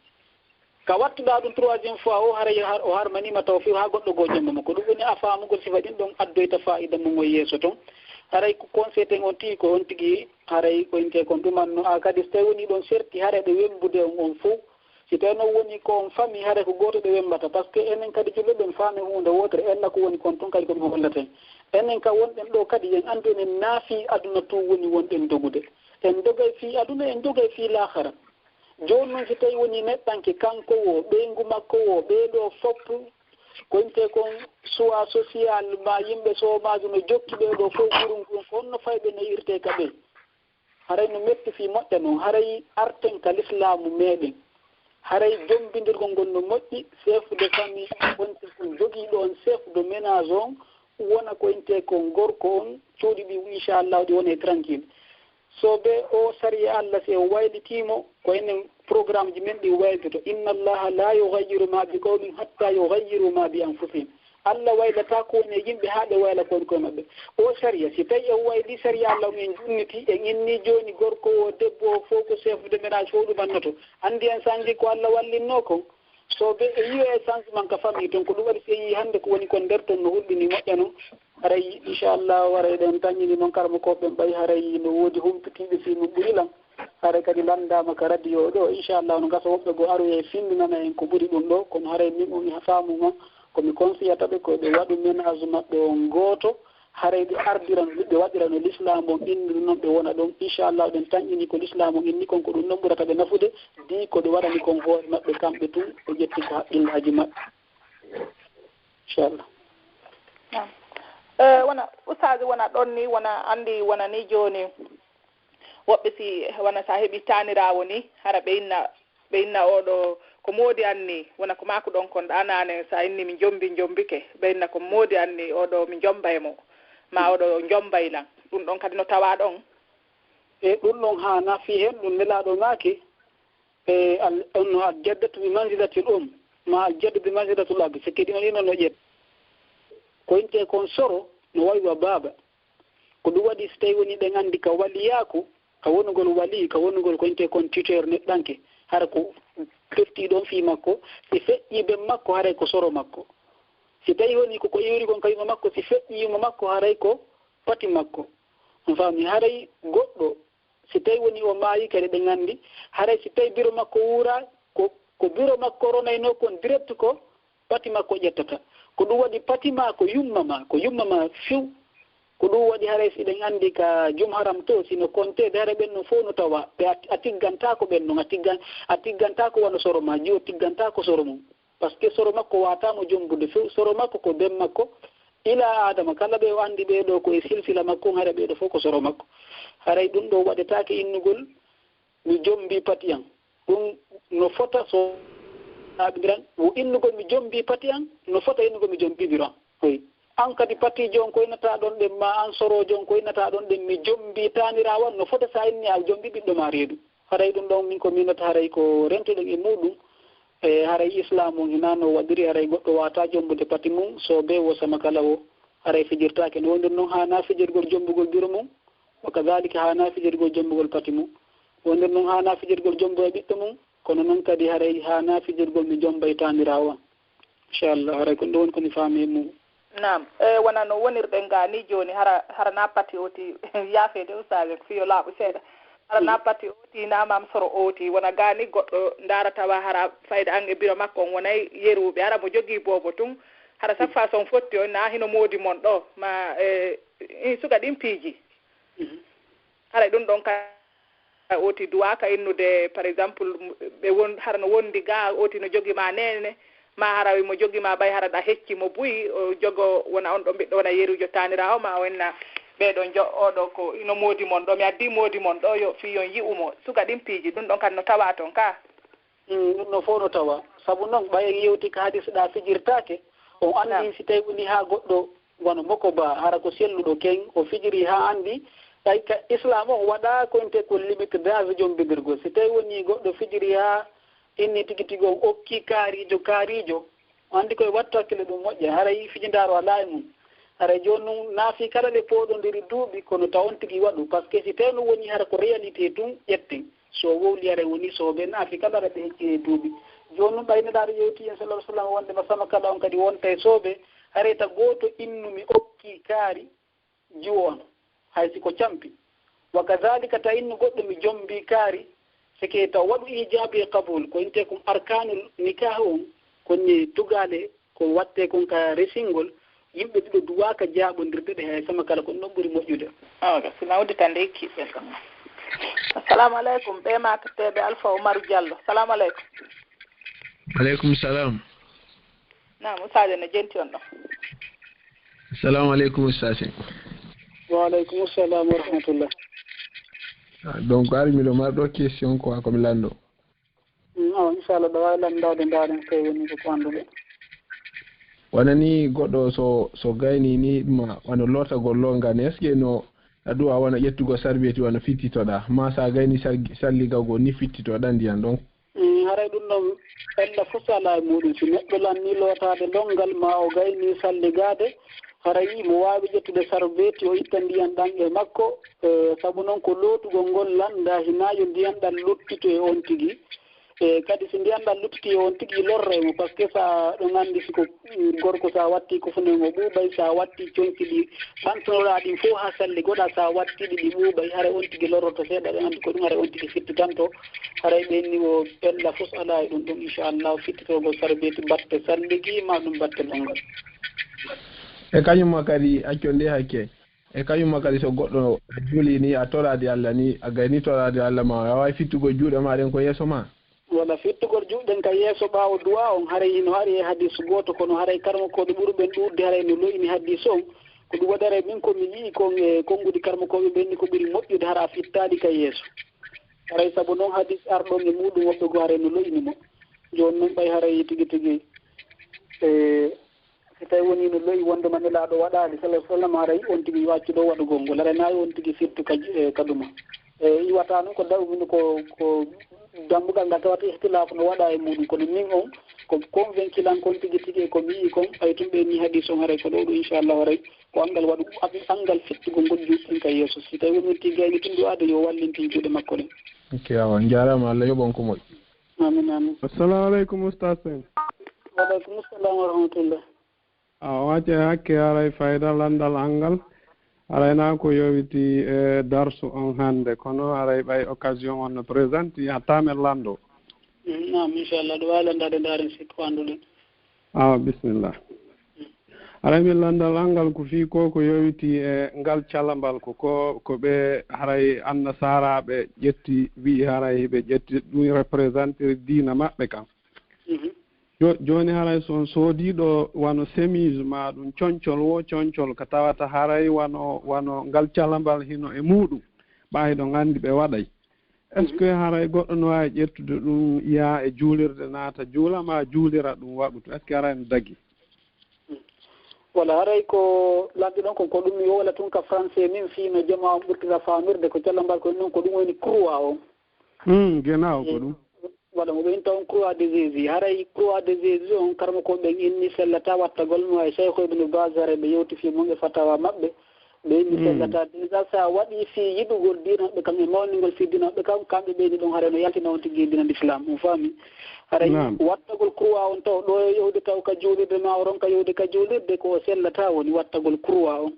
Ka wattuɗaa ɗum troisième fois o, haray har-, o harmaniima taw few haa goɗɗo goo jomba mo. Ko ɗum woni a faamugol sifa ɗin ɗon addoyta faayida mum o yeeso ton. Haray ko conseil ten on tigi ko on tigi, haray ko inte kon ɗuman no a kadi so tawi woni ɗon serti haray ɓe wembude on on fow. Si tawi noon woni ko on fami haray ko gooto ɓe wembata. Parce que enen kadi julɓe ɓen faami huunde wootere, ella ko woni kon tun kadi ko ɗum hollaten. Enen ka wonɗen ɗo kadi yen anndu enen naa fii aduna tun woni wonɗen dogude. En dogay fii aduna, en dogay fii laahara. Jooni noon, si tawi woni neɗɗanke kanko woo, ɓeyngu makko woo, ɓee ɗoo fof, ko intee kon choix social ma yimɓe soomaajo no jokki ɓee ɗoo fof guru ngun, ko honno fayɓe no irtee ka ɓee? Haray no metti fii moƴƴa noon, haray arten ka lislaamu meeɗen. Haray jombindirgol ngol no moƴƴi, chef de famille wonte kon jogiiɗo on, chef de ménage on, wona ko intee kon gorko on, cuuɗi ɗi inchallahu ɗi wona e tranquille. So ɓe o sariya Allah si o waylitiimo ko enen programme ji men ɗi waylitoto, inna allaha la yughayyiru ma bi qawmin hatta yughayyiru ma bi anfusihim. Allah waylataa ko woni e yimɓe haa ɓe wayla ko woni koye maɓɓe. O sariya si tawi o wayli sariya Allah on en junniti en inni jooni gorko o debbo o fof ko chef de ménage fof ɗumannoto. Anndi en sanji ko Allah wallinnoo kon. So ɓe e yiyo e changement ka famille ton ko ɗum waɗi si en yii hannde ko woni kon nder ton no hulɓini moƴƴa non. Haray inchallahu haray ɗen tañini noon karamokooɓe ɓen ɓay haray no woodi humpitiiɓe fii mum ɓuri lan. Haray kadi lanndaama ka radio ɗo inchallahu no gasa woɓɓe goo aroya e finndinana en ko ɓuri ɗum ɗo, kono haray min on e faamuma ko mi konsiyata ɓe ko ɓe waɗu ménage maɓɓe on gooto. Haray ɓe ardira no ɓe waɗira no lislaamu on inniri non ɓe wona ɗon inchallahu ɗen tañini ko lislaamu on inni kon ko ɗum ɗon ɓurata ɓe nafude. Di ko ɓe waɗani kon hoore maɓɓe kamɓe tun ɓe ƴetti ko haqqillaaji maɓɓe inchallah. Naam. Eh, wona ustaaji wona ɗon ni wona anndi wona ni jooni woɓɓe si wona sa heɓi taaniraawo ni hara ɓe inna ɓe inna oɗo ko moodi anni wona ko maaku ɗon kon ɗanane sa inni mi jombi jombike ɓe inna ko moodi anni oɗo mi jomba e mo ma oɗo jomba e lan ɗum ɗon kadi no tawa ɗon. E ɗum ɗon haana fii heen ɗum nelaaɗo maaki e al onno al jaddatu bi manzilatil um ma al jaddu bi manzilatul abi, so kadi on ino no ƴeet ko inte kon soro no wawi wa baaba. Ko ɗum waɗi so tawi woni ɗen anndi ka waliyaaku ka wonugol wali ka wonugol ko inte kon tuteur neɗɗanke hara ko tefti ɗon fii makko si feƴƴi ben makko haray ko soro makko. Si tawi woni ko ko iwri kon ka yuma makko si feƴƴi yuma makko haray ko pati makko. On faami haray goɗɗo si tawi woni o maayi kadi ɗen anndi haray si tawi biro makko wuura ko ko biro makko ronayno kon direct ko pati makko ƴettata. Ko ɗum waɗi pati ma ko yumma ma ko yumma ma few. Ko ɗum waɗi haray si ɗen anndi ka jum haram to sino konteede haray ɓen non fof no tawa ɓe a tiggantaako ɓen non a tiggan a tiggantaako wano soro ma jiwo tiggantaako soro mum. Parce que soro makko waataamo jombude few soro makko ko ben makko ila aadama kala ɓe o anndi ɓee ɗoo ko e silsila makko on hara ɓee ɗoo fof ko soro makko. Haray ɗum ɗoo waɗetaake innugol mi jombii pati an. Ɗum no fota so laaɓindiran wo innugol mi jombii pati an no fota innugol mi jombii biro an. Oy an kadi patiijo on ko innataa ɗon ɗen maa an soroojo on ko innataa ɗon ɗen mi jombii taaniraawo an no fota so a innii a jombii ɓiɗɗo maa reedu. Haray ɗum ɗon min ko minnata haray ko rentuɗen e muuɗum. E haray islaamu on hinaa no waɗiri haray goɗɗo waawataa jombude pati mum so bee wosama kala woo. Haray fijirtaake no wondir non haanaa fijirgol jombugol biro mum. Wa kadaalika haanaa fijirgol jombugol pati mum. Wondir non haanaa fijirgol jombo e ɓiɗɗo mum. Kono non kadi haray haanaa fijirgol mi jomba e taaniraawo an. Inchallah haray ko ɗum ɗon woni ko mi faami e mum. Naam. E wona no wonirɗen gaa nii jooni hara hara naa pati oti yaafeede ustaaje ko fii yo laaɓu seeɗa. Hara na pati oti na mam soro oti wona gani goɗɗo ndara tawa hara fayda an e biro makko on wonay yeruɓe hara mo jogii bobo tun hara saffa son fotti on na hino modi mon ɗo ma e in suka ɗin piiji. Hara ɗum ɗon ka oti duwa ka innude par exemple ɓe won hara no wondi ga oti no jogi ma nene ma hara mo jogi ma ɓay hara ɗa hecci mo buy o jogo wona on ɗo ɓiɗɗo wona yerujo tanirawo ma o enna ɓeɗo joɗɗo ko ino modi mon ɗo mi addi modi mon ɗo yo fi yon yi'umo suka ɗin piiji ɗum ɗon kan no tawa ton ka. Ɗum no fof no tawa sabu noon ɓay en yewti ka hadis ɗa fijirtake on andi si tawi woni ha goɗɗo wano moko ba hara ko selluɗo ken o fijiri ha andi ɓay ka islam on waɗa ko inte ko limite dage jombindirgol si tawi woni goɗɗo fijiri ha inni tigi tigi on okki kaarijo kaarijo o andi koye wattu hakkille ɗum moƴƴa haray fijindaro ala e mum haray joni ɗum naafi kala ɓe pooɗodiri duuɓi kono taw on tigi waɗu par ce que si tawi no woni hara ko réalité tun ƴetten so wowli haray woni soobe naafi kala haray ɓe hecci e duuɓi joni ɗum ɓay neɗaɗo yewti en sallah sallam wonde ma sama kala on kadi wonta e soobe haray ta gooto innumi okki kaari jiwo on hay si ko campi wa kadalika ta innu goɗɗo mi jombi kaari seke taw waɗu ijabi e qabul ko inte kum arkanul nikah on konni tugale ko watte kon ka resingol yimɓe ɗiɗo duwaka jaɓodirde ɗe hay sama kala ko ɗum ɗon ɓuri moƴƴude. Awa si nawdi tan de kiɓɓel ɗon. Assalamu aleykum ɓe makateɓe Alpha Oumar Diallo. Assalamu aleykum. Aleykum salam. Naam Sadio no jenti on ɗon. Assalamu aleykum Ustaz. Wa aleykum salam wa rahmatullah. Donc ari miɗo marɗo question quoi ko mi lanndo. Awa inchallah ɗo wawi lanndade ndaɗen kay woni ko ko annduɗe. Wona ni goɗɗo so so gayni ni ɗuma wano lotagol longal ni est ce que no aduwa wano ƴettugol sarbeti wano fittitoɗa ma sa gayni salligagol ni fittitoɗa ndiyan ɗon. Haray ɗum ɗon ella fof so alaa e muuɗum. Si neɗɗo lannii lootaade lonngal maa o gaynii salligaade, haray himo waawi ƴettude sarbeeti o itta ndiyan ɗan e makko. Sabu noon ko lootugol ngol lannda hinaa yo ndiyan ɗan luttito e oon tigi. E kadi si ndiyan ɗan luttitii e oon tigi lorray mo, par ce que so a ɗon anndi si ko gorko so a wattii kufnee mo ɓuuɓay, so a wattii conci ɗi ɓantonoɗaa ɗin fof haa salligoɗaa, so a wattii ɗi ɗi ɓuuɓay, haray oon tigi lorroto seeɗa, ɗon anndi ko ɗum haray oon tigi fittitanto. Haray ɓe inni o ella fof alaa e ɗum ɗum inchallahu fittitogol sarbeeti batte salligi ma ɗum batte bongal. E kañumma kadi accon nde hakke e kañumma kadi so goɗɗo a juuli ni a toraade Allah ni a gayni toraade Allah ma a wawi fittugol juuɗe ma ɗen ko yeeso ma. Wala fittugol juuɗe ɗen ka yeeso ɓaawo du'a on haray hino ari e hadis gooto kono haray karmokooɓe ɓuruɓen ɗuuɗde haray no lo'ini hadis on. Ko ɗum waɗi haray min ko mi yi'i kon e konguɗi karmokooɓe ɓen ni ko ɓuri moƴƴude hara a fittaali ka yeeso. Haray sabu noon hadis arɗon e muuɗum woɓɓe goo haray no lo'ini mo. Jooni noon ɓay haray tigi tigi e si tawi wonii no lo'i wondema Nelaaɗo waɗaali sallallahu alayhi wa sallam haray on tigi yo accu ɗoo waɗugol ngol haray nayi on tigi firtu ka ka ɗuma. E iwata noon ko daw min ko ko dambugal ngal tawata ihtilaafu no waɗa e muuɗum kono min on ko convaincu lan kon tigi tigi e ko mi yi'i kon ɓay tun ɓe ni hadis on haray ko ɗoo ɗo inchallahu haray ko anngal waɗu anngal fittugol ngol juuɗen ka yeeso si tawi woni tigayni tun du'aade yo wallintin juuɗe makko ɗen. Ok awa on jaaraama Allah yoɓ on ko moƴƴi. Amin amin. Assalamu aleykum oustaz Sène. Wa aleykum assalam wa rahmatullah. A wacce hakke haray fayda landal angal haray na ko yowiti e darsu on hannde kono haray ɓay occasion on no présente hatta men lando. Naam inchallah ɗo wawi landade ndaren sikko annduɗen. Awa bisimilla. Haray min lanndal an ngal ko fii ko ko yowiti e ngal calambal ko ko ko ɓe haray annasaraaɓe ƴetti wi'i haray ɓe ƴetti ɗum représenté diina maɓɓe kan. Jo- jooni haray so on soodiiɗo wano chemise ma ɗum concol wo concol ka tawata haray wano wano ngal calambal hino e muuɗum ɓa hiɗon anndi ɓe waɗay. Est ce que haray goɗɗo no waawi ƴettude ɗum yaa e juulirde naata juula maa juulira ɗum waɗu tun est ce que haray no dagi? Wala haray ko lanɗi ɗon kon ko ɗum mi wowla tun ka français min fii no jama on ɓurtira faamirde ko calla mbal ko noon ko ɗum woni croix on. Hmm, genau ko ɗum. Wala mo ɓe inta on croix de Jésus haray croix de Jésus on karmo ko ɓen inni sellata wattagol mo hay cheikh ibnu baz haray ɓe yewti fii mum e fatawa maɓɓe. Ɓeyni sellata déjà so a waɗi fii yiɗugol diina maɓɓe kam e mawningol fii diina maɓɓe kam kamɓe ɓeyni ɗon haray no yaltina on tigi e diina l'islam on faami. Haray wattagol croix on taw ɗo e yewde taw ka juulirde ma o ronka yewde ka juulirde ko o sellata woni wattagol croix on.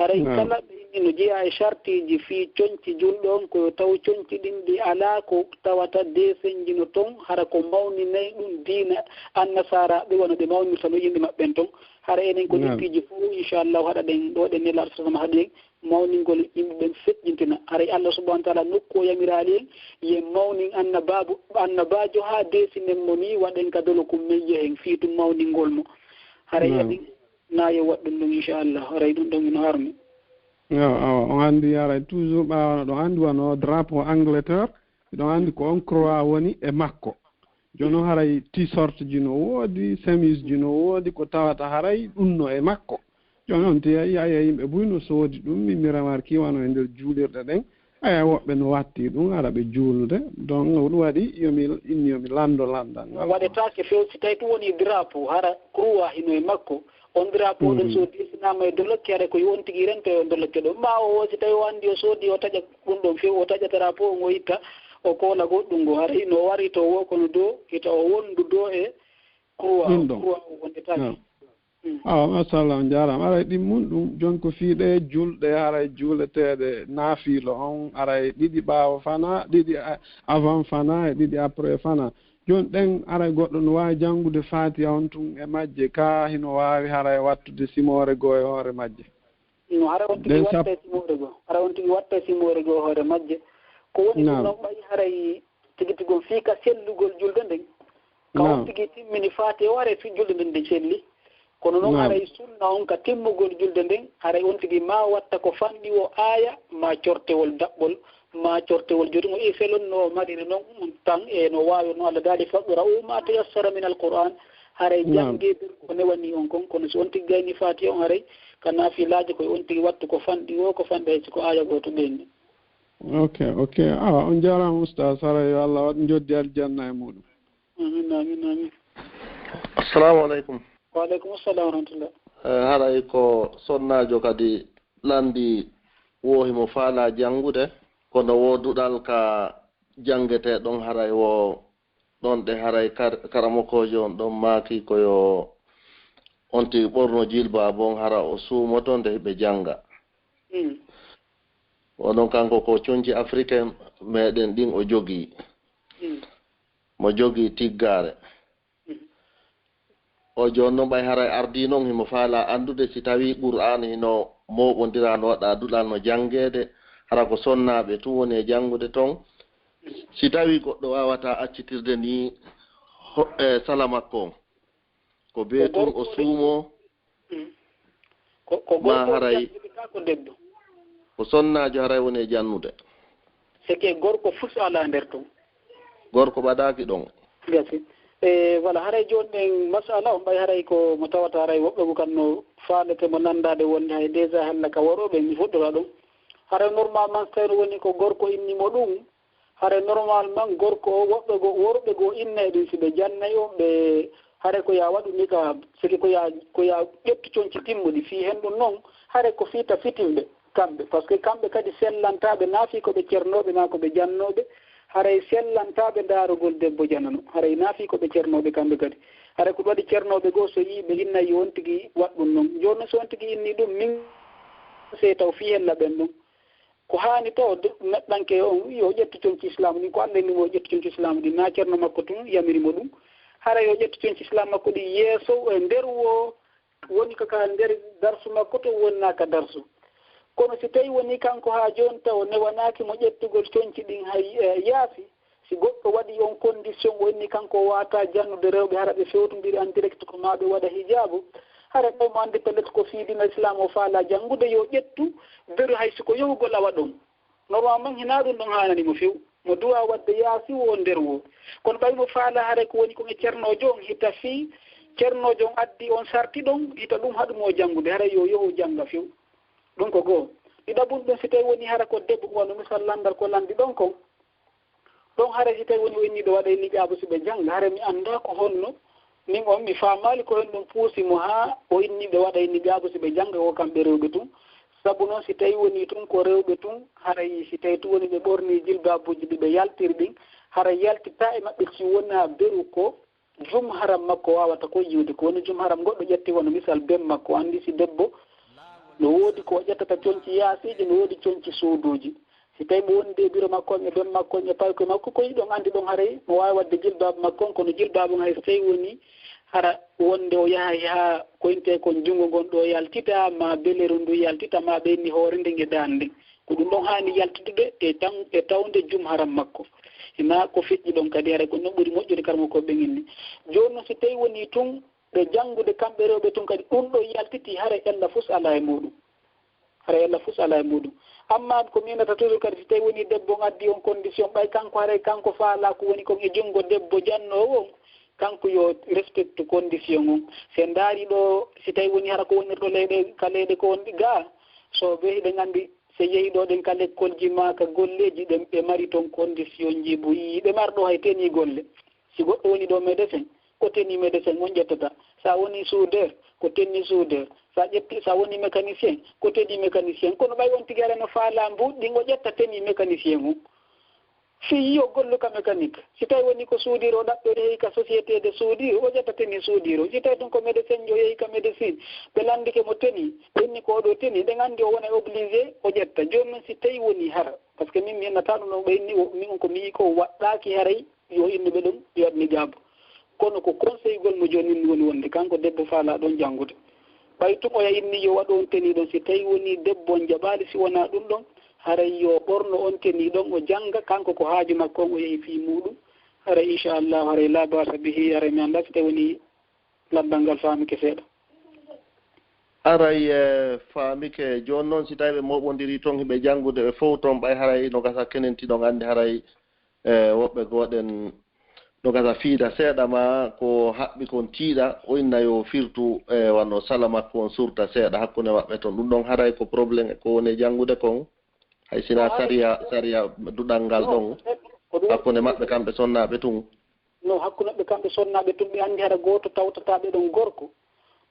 Haray kala ɓe inni no jeyaa e sartiiji fii conci julɗo on, ko yo taw conci ɗin ɗi alaa ko tawata deesenjino ton, hara ko mawninay ɗum diina annasaaraaɓe, wano ɓe mawnirta no yimɓe maɓɓe ɓen ton. Hara enen ko ɗin piiji fof, inchallahu, haɗa ɗen ɗo ɗen Nelaaɗo sallallahu alaihi wasallam haɗi en mawningol yimɓe ɓen feƴƴintina. Haray Allah subhanahu wa taala nokku o yamiraali en, yen mawnin annabaabu, annabaajo haa deesinen mo nii, waɗen ka dolo kun men yehen fii tun mawningol mo. Haray haɗi na yo waɗ ɗum ɗum, inchallah. Haray ɗum ɗon ino harmi. Yo, awa, on anndi haray toujours ɓaawo no ɗon anndi wano drapeau Angleterre, ɗon anndi ko on croix woni e makko. Jooni haray t-shirt ji no woodi, chemise ji no woodi, ko tawata haray ɗum no e makko. Jooni on tiya, yiya, yiya yimɓe buy no soodi ɗum, min mi remarki wano e nder juulirɗe ɗen, aya woɓɓe no watti ɗum, ara ɓe juulude. Donc, ɗum waɗi yo mi inni yo mi lanndo lanndal ngal. Waɗetaake few, si tawi ɗum woni drapeau, hara croix hino e makko. On drapeau ɗon so desinaama e dolokke, haray ko yo on tigi rento e on dolokke ɗon. Ma o, o si tawi o anndi o soodi, o taƴa ɗum ɗon few, o taƴa drapeau on, o itta, o koola goɗɗum ngo. Haray no wari to wo kono do, hita o wondu do e croix o, croix o wondetaake. Mm. Awa, machallah, on jaaraama. Aray ɗin mun ɗum, jon ko fii ɗe julɗe, haray juuleteeɗe naafiilo on, aray ɗiɗi ɓaawo fana, ɗiɗi a-, avant fana, e ɗiɗi après fana. Jon ɗen, aray goɗɗo no waawi janngude Faatiha on tun e majje, ka hino waawi haray wattude simoore goo e hoore majje? No, hara on tigi watta e simoore goo. Hara on tigi watta e simoore goo e hoore majje. Ko woni ɗum non ɓay haray tigi tigi on fii ka sellugol julde nden. Ka on tigi timmini Faatiha o, haray fii julde nden nde selli. Kono non haray sunna on ka timmugol julde nden, haray on tigi maa watta ko fanɗi o aaya, maa cortewol daɓɓol, maa cortewol jotugol e selon no o mariri non tan e no waawi no Allah daali, "Faqra'u ma tayassara min al-Qur'an." Haray janngee nder ko newani on kon, kono si on tigi gayni Faatiha on, haray ka naafilaaji koy on tigi wattu ko fanɗi o, ko fanɗi hay si ko aaya gooto ɓenni. Ok, ok. Awa, on jaaraama, Ustaz. Haray yo Allah waɗ njoddi aljanna e muɗum. Amin, amin, amin. Assalamu alaikum. Wa alaikum assalam wa rahmatullah. Eh, haray ko sonnaajo kadi lanndi wo himo faalaa janngude, kono wo duɗal ka janngetee ɗon, haray wo ɗon ɗe haray kar-, karamokoojo on ɗon maaki ko yo on tigi ɓorno jilbaabu on, hara o suumoto nde hiɓe jannga. Mm. Onon kanko ko conci Afrique meɗen ɗin o jogii. Mm. Mo jogii tiggaare. Mm. O jooni non ɓay haray ardii non himo faalaa anndude si tawii Qur'aana hino mooɓondira no waɗa duɗal no janngeede, hara ko sonnaaɓe tun woni e janngude ton. Si tawii goɗɗo waawataa accitirde nii ho-, e sala makko on, ko bee tun o suumoo, mm, ko, ko ma gorko haray janngude ka ko debbo. Ko sonnaajo haray woni e jannude. C'est que gorko fus alaa nder ton. Gorko ɓadaaki ɗon. Gasi. E, voilà, haray jooni ɗen masala on ɓay haray ko mo tawata haray woɓɓe ko kan no faalete mo nanndaade wonde hay déjà hella ka worɓe mi fuɗɗora ɗum. Haray normalement so tawii woni ko gorko inni mo ɗum, haray normalement gorko o, woɓɓe goo, worɓe goo inna e ɗum si ɓe jannay on, ɓe haray ko ya waɗu niqaab, c'est que ko ya, ko ya ƴettu conci timmuɗi fii hen ɗum non, haray ko fii ta fitinɓe. Kamɓe, parce que kamɓe kadi sellantaaɓe, naa fii ko ɓe cernooɓe, naa ko ɓe jannooɓe, haray sellantaaɓe ndaarugol debbo janano, haray naa fii ko ɓe cernooɓe kamɓe kadi. Haray ko ɗum waɗi cernooɓe goo so yii ɓe innay yo on tigi waɗ ɗum non. Jooni non so on tigi inni ɗum, min sey taw fii hella ɓen ɗum. Ko haani taw d-, neɗɗanke on yo ƴettu conci Islaamu ɗin, ko Alla inni mo yo ƴettu conci Islaamu ɗin, naa cerno makko tun yamiri mo ɗum. Haray yo ƴettu conci Islaamu makko ɗin yeeso e nder woo, woni ko ka nder darsu makko to wonnaa ka darsu. Kono si tawii woni kanko haa jooni taw newanaaki mo ƴettugol conci ɗin hay, eh, yaasi, si goɗɗo waɗi on condition o inni kanko o waawataa jannude rewɓe hara ɓe fewtondiri en direct ko maa ɓe waɗa hijaabu, hara taw mo anndi pellet ko fii diina Islam o faalaa janngude yo ƴettu, beru hay si ko yohugol awa ɗon. Normalement, hinaa ɗum ɗon haanani mo few. Mo duwaa waɗde yaasi woo nder woo. Kono ɓay mo faalaa haray ko woni kon e cernoojo on, hita fii cernoojo on addi on sarti ɗon, hita ɗum haɗu mo janngude, haray yo yohu jannga few. Ɗum ko goo. Ɗiɗaɓun ɗum, si tawii woni hara ko debbo, wano misal lanndal ko lanndi ɗon kon. Ɗon haray si tawii woni o inni ɓe waɗa e niqaabu si ɓe jannga, haray mi anndaa ko honno Min on, mi faamaali ko honɗum puusi mo haa o inni ɓe waɗa e niqaabu si ɓe jannga ko kamɓe rewɓe tun. Sabu non, si tawii wonii tun ko rewɓe tun, haray si tawii tun woni ɓe ɓornii jilbaabuuji ɗi ɓe yaltiri ɗin, haray yaltitaa e maɓɓe si wonaa beru ko jum haram makko waawata ko yi'ude. Ko woni jum haram goɗɗo ƴetti wano misal ben makko, anndi si debbo No woodi ko o ƴettata conci yaasiiji, no woodi conci suuduuji. Si tawi mo wondi e biro makko on, e ben makko on, e paykoy makko, ko yiɗon anndi ɗon haray mo waawi waɗde jilbaabu makko on, kono jilbaabu on hay so tawi woni hara wonde o yahay haa koyntee kon junngo ngon ɗo yaltita, ma beleru ndu yaltita, ma ɓe inni hoore nden e daande nden. Ko ɗum ɗon haani yaltitude e tan, e tawnde jum haram makko. Hina ko feƴƴi ɗon kadi, haray ko non ɓuri moƴƴude, karamoko ɓen inni. Jooni non, si tawi woni tun ɓe janngude kamɓe rewɓe tun kadi, ɗum ɗo yaltiti, haray ella fus alaa e muɗum. Haray ella fus alaa e muɗum. Amma ko miinata toujours kadi, si tawi woni debbo on addi on condition, ɓay kanko haray kanko faalaa ko woni kon e junngo debbo jannoowo on, kanko yo respecte condition on. Si en ndaari ɗo, si tawi woni hara ko wonirɗo leyɗe, ka leyɗe ko wonɗi gaa, so ɓe hiɗen anndi, si yehi ɗo ɗen ka lekkolji ma ka golleeji ɗen, ɓe mari ton condition ji bo yii, ɓe mari ɗo hay tenue golle. Si goɗɗo woni ɗo médecin, ko tenue médecin on ƴettata. Sa woni soudeur, ko tenue soudeur. Sa ƴetti, sa woni mécanicien, ko tenue mécanicien. Kono ɓay on tigi ara no faalaa mbuuɗi ɗin, o ƴetta tenue mécanicien on. Fii yo gollu ka mécanique. Si tawi woni ko soudure o ɗaɓɓori, yehi ka société de soudure, o ƴetta tenue soudure o. Si tawi tun ko médecin, o yehi ka médecine, ɓe lanndike mo tenue, ɓe inni ko oɗo tenue, ɗen anndi o wona obligé o ƴetta. Jooni non, si tawi woni hara, parce que min mi innata ɗum ɗon, ɓe inni o, min ko mi yii ko waɗɗaaki haray yo innuɓe ɗum yo waɗ niqab. Kono ko conseil gol mo jooni min woni wonde, kanko debbo faalaa ɗon janngude. Ɓay tun oya inni yo waɗu on tenue ɗon, si tawi woni debbo on jaɓaali, si wonaa ɗum ɗon, haray yo ɓorno on tenue ɗon, o jannga, kanko ko haaju makko on, o yehi fii muɗum. Haray inchallahu, haray laa ba'sa bihi, haray mi anndaa si tawi woni lanndal ngal faamike seeɗa. Haray, eh, faamike. Jooni non, si tawi ɓe mooɓondirii ton, hiɓe janngude ɓe fow ton, ɓay haray no gasa kenenti ɗon anndi haray, eh, woɓɓe gooɗen no gasa fiida seeɗa, ma ko haɓɓi kon tiiɗa, o inna yo firtu, eh, wano sala makko on surta seeɗa hakkunde maɓɓe ton. Ɗum ɗon haray ko problème e ko woni e janngude kon, hay sina sariya, sariya duɗal ngal ɗon hakkunde maɓɓe kamɓe sonnaaɓe tun. No hakkunde maɓɓe kamɓe sonnaaɓe tun, ɓe anndi hara gooto tawtataa ɓe ɗon gorko.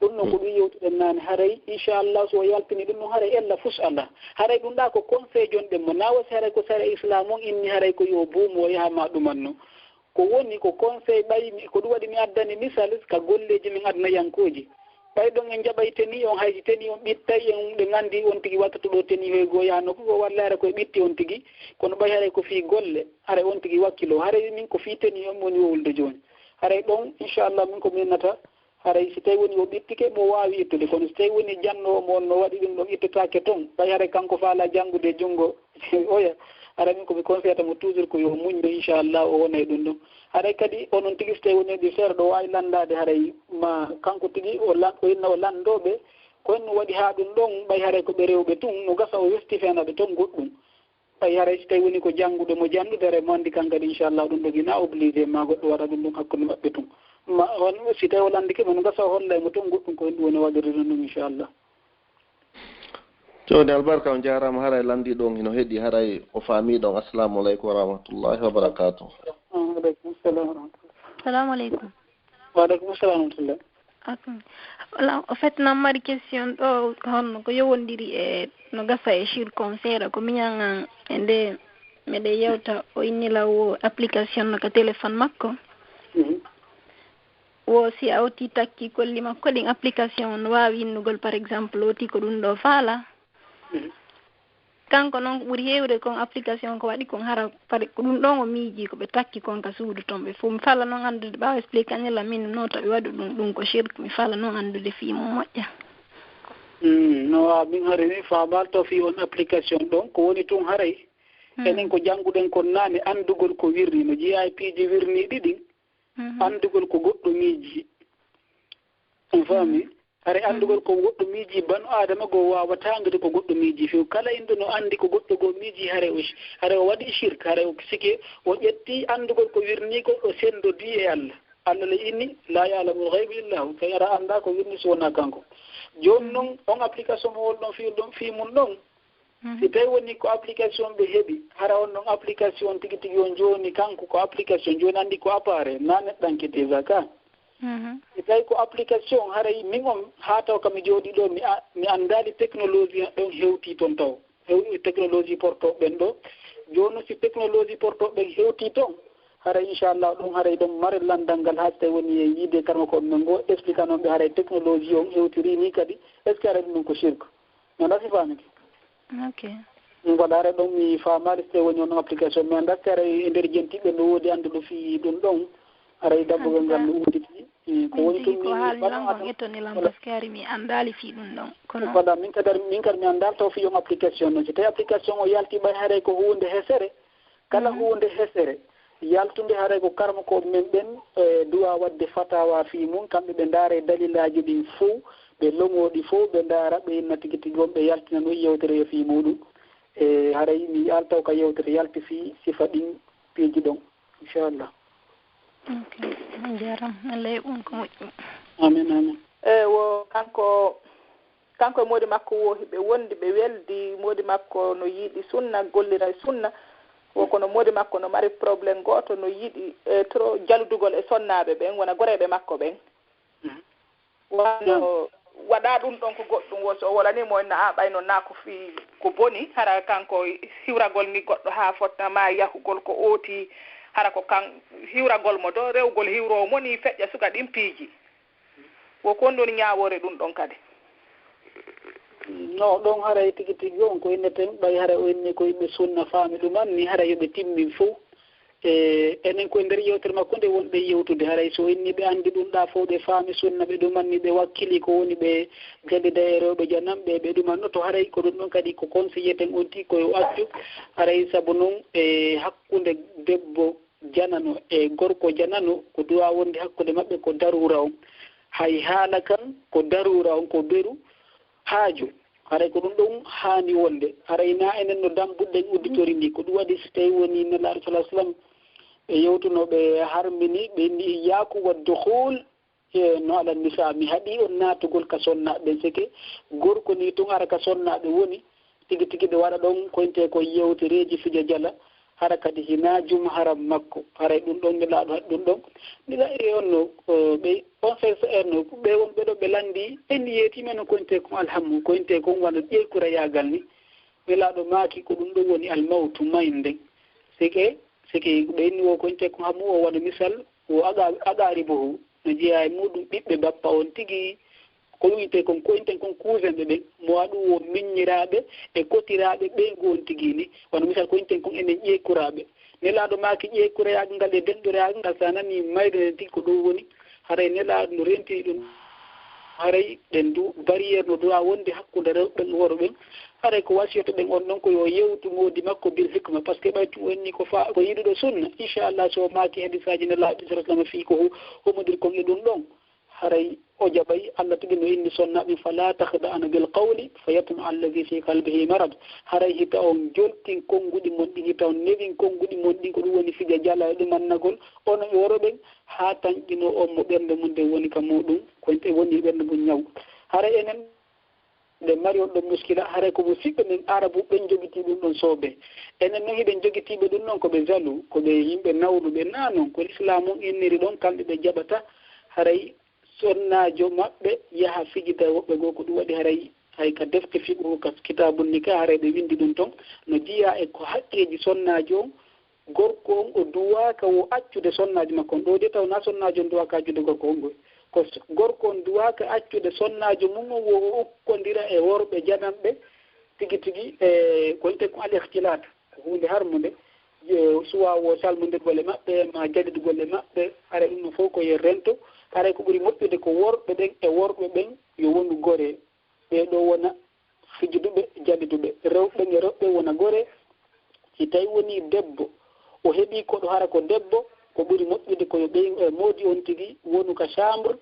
Ɗum non ko ɗum yewtuɗen naane. Haray, inchallah, so o yaltini ɗum non, haray ella fus alaa. Haray ɗum ɗa ko conseil jonɗen mo. Na wasi haray ko sariya Islam on inni haray ko yo buumo o yaha ma ɗuman non. Ko woni ko conseil ɓay mi, ko ɗum waɗi mi addani misal ka golleeji men adunayankooji. Ɓay ɗon en jaɓay tenue on, hay si tenue on ɓittay en, ɓe nganndi on tigi wattuɗo tenue hoy goo yaha nokku goo, walla haray ko e ɓitti on tigi. Kono ɓay haray ko fii golle, haray on tigi wakkilo. Haray min ko fii tenue on woni wowlude jooni. Haray ɗon, inchallah, min ko mi innata, haray si tawi woni o ɓittike, mo waawi ittude. Kono si tawi woni jannoowo mo on no waɗi ɗum ɗon, ittetaake ton, ɓay haray kanko faalaa janngude e junngo oya, haray min ko mi conseillata mo toujours ko yo muñño, inchallah, o wona e ɗum ɗon. Haray kadi onon tigi, si tawi woni ɗi feere ɗo waawi lanndaade, haray ma kanko tigi o lan-, o inna o lanndoo ɓe, ko en waɗi haa ɗum ɗon, ɓay haray ko ɓe rewɓe tun, no gasa o westi feena ɓe ton goɗɗum. Ɓay haray si tawi woni ko janngude mo janndude, haray mo anndi kan kadi, inchallah, ɗum ɗo hina obligé ma goɗɗo waɗa ɗum ɗum hakkunde maɓɓe tun. Ma on, si tawi o lanndike mo, no gasa o holla e mo tun goɗɗum ko en ɗum woni waɗirde ɗum ɗum, inchallah. Jooɗi albarka, on jaaraama. Haray lanndii ɗon hino heɗi, haray o faamii ɗon. Assalamu aleykum wa rahmatullahi wa barakatuh. Wa aleykum salam wa rahmatullah. Salamu aleykum. Wa aleykum salam wa rahmatullah. Ok. Voilà, en fait, nan mari question ɗo, honno ko yowondiri e no gasa e shirk on seeɗa, ko miñan an e nde meɗen yewta, o inni law wo application no ka téléphone makko. Mhm. Wo si a oti takki kolli makko ɗin, application no waawi innugol, par exemple, oti ko ɗum ɗo faala. Mhm. Kanko noon ko ɓuri heewde kon application ko waɗi kon hara pare ko ɗum ɗon o miiji ko ɓe takki kon ka suudu ton ɓe fof. Mi fala noon anndude ɓaawo explique anila min no to ɓe waɗu ɗum, ɗum ko shirk. Mi fala noon anndude fii mum moƴƴa. Mm, no waaw, min hari mi faamal to fii on application ɗon ko woni tun haray. Mm. Enen ko jannguɗen kon naane anndugol ko wirri no jeyaa e piiji wirniiɗi ɗin. Mhm. Anndugol ko goɗɗo miiji. On faami? Mhm. Haray anndugol ko goɗɗo miiji, banu Aadama goo waawataa anndude ko goɗɗo miiji few. Kala inɗo no anndi ko goɗɗo goo miiji, haray o shi-, haray o waɗi shirk, haray o sike, o ƴetti anndugol ko wirnii ko, o senndodii e Allah. Allah le inni, "Laa ya'lamul ghayba illa hu." Kay ara anndaa ko wirnii so wonaa kanko. Jooni non, on application mo wol ɗon fii ɗon, fii mum ɗon, Mhm. Si tawi woni ko application ɓe heɓi, hara on ɗon application tigi tigi on jooni, kanko ko application jooni, anndi ko appareil, na neɗɗanke déjà ka. Mhm. Si tawi ko application, haray min on, haa taw ka mi jooɗi ɗo, mi a-, mi anndaali technologie ɗon hewti ton taw. Hew-, technologie porto ɓen ɗo. Jooni si technologie porto ɓen hewti ton, haray inchallah ɗon haray ɗon mare lanndal ngal, haa si tawi woni e yiide karma ko men ngo, explique non ɓe haray technologie on hewtiri ni kadi, est-ce que haray ɗum ɗon ko shirk? Mi anndaa si faamike. Ok. Voilà, haray ɗon mi faamaali si tawii woni on application, mi anndaa si haray e nder jentiiɓe no woodi annduɗo fii ɗum ɗon, haray dabbugol ngal no udditi. Eh, ko woni tun ko mi haali lan kon etton e lan, parce que hari mi anndaali fii ɗum ɗon. Kono voilà, min kadi, min kadi mi anndaali taw fii on application no. Si tawii application o yalti ɓay haray ko huunde hesere, kala huunde hesere yaltunde, haray ko karamokooɓe men ɓen, e, duwaa waɗde fatawa fii mum, kamɓe ɓe ndaara e dalilaaji ɗin fow, ɓe lomoo ɗi fow, ɓe ndaara, ɓe inna tigi tigi on ɓe yaltina no yewtere e fii muuɗum. E, haray mi yi'aali taw ka yewtere yalti fii sifa ɗin piiji ɗon, inchallah. Ok, on jaaraama. Allah yoɓu on ko moƴƴi. Amin, amin. E, wo kanko, kanko e moodi makko wo hiɓe wondi, ɓe weldi. Moodi makko no yiɗi sunna, gollira e sunna. Wo kono moodi makko no mari problème gooto, no yiɗi, e, trop jaludugol e sonnaaɓe ɓen, wona goreeɓe makko ɓen. Mhm. Wano waɗa ɗum ɗon ko goɗɗum, wo so o wolanii mo, inna a ɓay noon naa ko fii ko boni, hara kanko hiwragol ni goɗɗo haa fotna ma yahugol ko ooti, hara ko kan hiwragol mo do, rewgol hiwroowo mo ni feƴƴa suka ɗin piiji. Wo ko on ɗon ñaawoore ɗum ɗon kadi? No, ɗon haray tigi tigi on ko inneten, ɓay haray o inni ko yimɓe sunna faami ɗum an ni, haray yo ɓe timmin fow. E, enen ko e nder yewtere makko nde wonɓe yewtude, haray so o inni ɓe anndi ɗum ɗaa fow, ɓe faami sunna, ɓe ɗuman ni, ɓe wakkili ko woni ɓe jallida e rewɓe jananɓe, ɓe ɗuman no, to haray ko ɗum ɗon kadi ko conseilleten on tigi ko yo accu, haray sabu non e hakkunde debbo janano e gorko janano, ko duwaa wonde hakkunde maɓɓe ko daruura on. Hay haala kan ko daruura on, ko beru haaju. Haray ko ɗum ɗon haani wonde. Haray naa enen no dambuɗen auditori ndi. Ko ɗum waɗi si tawii woni Nelaaɗo sallallahu alayhi wa sallam, ɓe yewtuno, ɓe harmini, ɓe inni, "Iyyaakum wa dukhul, e, no ala nisa, mi haɗii on naatugol ka sonnaaɓe ɓen, seke gorko ni tun ara ka sonnaaɓe woni, tigi tigi ɓe waɗa ɗon koyntee ko yewtereeji fija jala, hara kadi hinaa jum haram makko." Haray ɗum ɗon Nelaaɗo haɗi ɗum ɗon. Nila e on no, eh, ɓe, on C C R no, ɓe won ɓe ɗo ɓe lanndi, en yeetii men no koyntee kon alhammu, koyntee kon wano ƴeekurayaagal ni. Nelaaɗo maaki ko ɗum ɗon woni almawtu, mayde. Seke, seke ɓe inni wo koyntee kon hammu o wano misal, wo aqa-, aqaribuhu, no jeyaa e muuɗum ɓiɓɓe bappa on tigi, ko ɗum wiyetee kon, ko innten kon cousin ɓe ɓen, mo waɗu wo miññiraaɓe e kotiraaɓe ɓeyngu on tigi ni. Wano misal ko innten kon enen ƴeekuraaɓe. Nelaaɗo maaki ƴeekurayaagal ngal e denɗorayaagal ngal, so a nanii mayde nden tigi ko ɗum woni, haray Nelaaɗo no rentini ɗum. Haray ɗen du barrière no duwaa wonde hakkunde rewɓe ɓen e worɓe ɓen. Haray ko wasiyoto ɗen on ɗon ko yo yewtu moodi makko bil hikma, parce que ɓay tun o inni ko fa-, ko yiɗuɗo sunna. Inchallah, so o maaki hadisaaji Nelaaɗo sallallahu alayhi wa sallam fii ko hu-, humodir kon e ɗum ɗon. Haray o jaɓay, Allah tigi no inni sonnaaɓe, "Fala takhda'na bil qawli fayatma'a alladhi fi qalbihi marad." Haray hita on joltin konnguɗi mon ɗin, hita on newin konnguɗi mon ɗin, ko ɗum woni fija jala e ɗumannagol, onon e worɓe ɓen, haa tanƴinoo on mo ɓernde mum nden woni ka muuɗum, ko woni ɓernde mum ñaw. Haray enen ɓe mari on ɗon muskila, haray ko musiɓɓe men Arabu ɓen jogitii ɗum ɗon soobee. Enen non hiɗen jogitiiɓe ɗum ɗon ko ɓe jaloux, ko ɓe yimɓe nawluɓe, naa non, ko Lislaam on inniri ɗon, kamɓe ɓe jaɓata haray sonnaajo maɓɓe yaha fijida e woɓɓe goo. Ko ɗum waɗi haray hay ka defte fiqhu, ka kitaabun nikah, haray ɓe winndi ɗum ton, no jeyaa e ko haqqeeji sonnaajo on, gorko on o duwaaka wo accude sonnaajo makko on. Ɗoo de taw naa sonnaajo on duwaaka accude gorko on ngoy. Ko s-, gorko on duwaaka accude sonnaajo mum on wo o ukkondira e worɓe jananɓe tigi tigi, e ko wiyetee ko al ikhtilaat, ko huunde harmunde. Je, suwa wo salmondirgol e maɓɓe, ma jalidugol e maɓɓe, haray ɗum ɗon fow ko yo rento. Haray ko ɓuri moƴƴude ko worɓe ɓen e worɓe ɓen yo wonu goree. Ɓee ɗoo wona fijiduɓe, jaliduɓe. Rewɓe e rewɓe wona goree. Si tawii wonii debbo, o heɓii koɗo hara ko debbo, ko ɓuri moƴƴude ko yo ɓey, e moodi on tigi wonu ka chambre.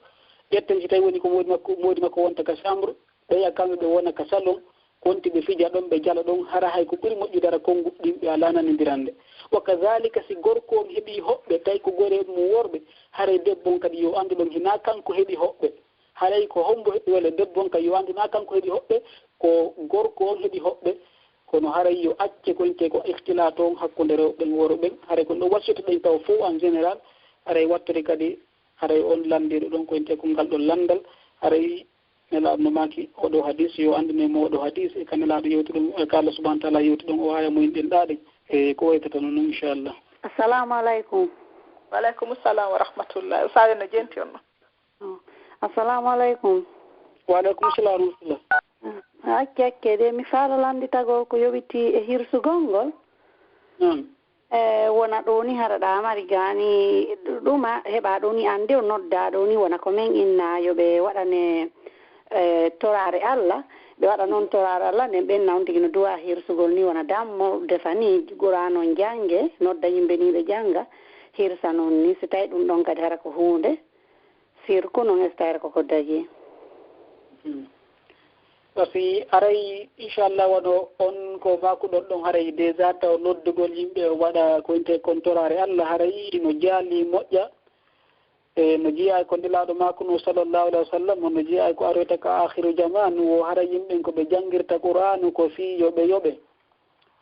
Ƴetten si tawii woni ko moodi makko, moodi makko wonta ka chambre, ɓeya kamɓe ɓe wona ka salon, konti ɓe fija ɗon, ɓe jala ɗon, hara hay ko ɓuri moƴƴude hara konnguɗi ɗin ɓe alaa nanondirande. Wa kazaalika si gorko on heɓii hoɓɓe, tawi ko goree mum worɓe, haray debbo on kadi yo anndu ɗon hinaa kanko heɓi hoɓɓe. Haray ko hombo heɓi walla debbo on kay yo anndu naa kanko heɓi hoɓɓe, ko gorko on heɓi hoɓɓe. Kono haray yo acce ko wiyetee ko ikhtilaat on hakkunde rewɓe ɓen e worɓe ɓen. Haray ko ɗum ɗon wasiyoto ɗen taw fow en général. Haray wattode kadi, haray on lanndiiɗo ɗon ko wiyetee ko ngal ɗon lanndal. Haray Nelaaɗo no maaki oo ɗoo hadiis, yo anndine mo oo ɗoo hadiis, e ka Nelaaɗo yewti ɗum, e ka Allah subhaanahu wa ta'aalaa yewti ɗum, o haya mo en ɗen ɗaaɗe. E ko waytata noon, inchallah. Assalamu aleykum. Wa aleykum salam wa rahmatullah. Ustaaz no jenti on ɗon. Oh. Assalamu aleykum. Wa aleykum salam wa rahmatullah. Ah, Acce, acce de, mi faala lannditagol ko yowitii e hirsugol ngol. E wona ɗo ni hara ɗa mari gaani ɗuma heɓa ɗo ni an de o nodda ɗo ni wona ko men inna yo ɓe waɗane e toraare Allah. Ɓe waɗa noon toraare Allah nden ɓen nawntigi no duwa hirsugol ni wona dammo defa ni Qur'an on jannge nodda yimɓe ni ɓe jannga hirsa noon ni si tawi ɗum ɗon kadi hara ko huunde sirku noon estayre koko dagi. Parce que aray inchallah wano on ko makuɗon ɗon haray déjà taw noddugol yimɓe waɗa ko inte kontoraare Allah haray no jaali moƴƴa e no jeeya ko nilaaɗo makuno sallallahu alayhi wa sallam no jeeya ko aroyta ka akhiru jaman wo haray yimɓen ko ɓe jangirta qur'anu ko fii yoɓe yoɓe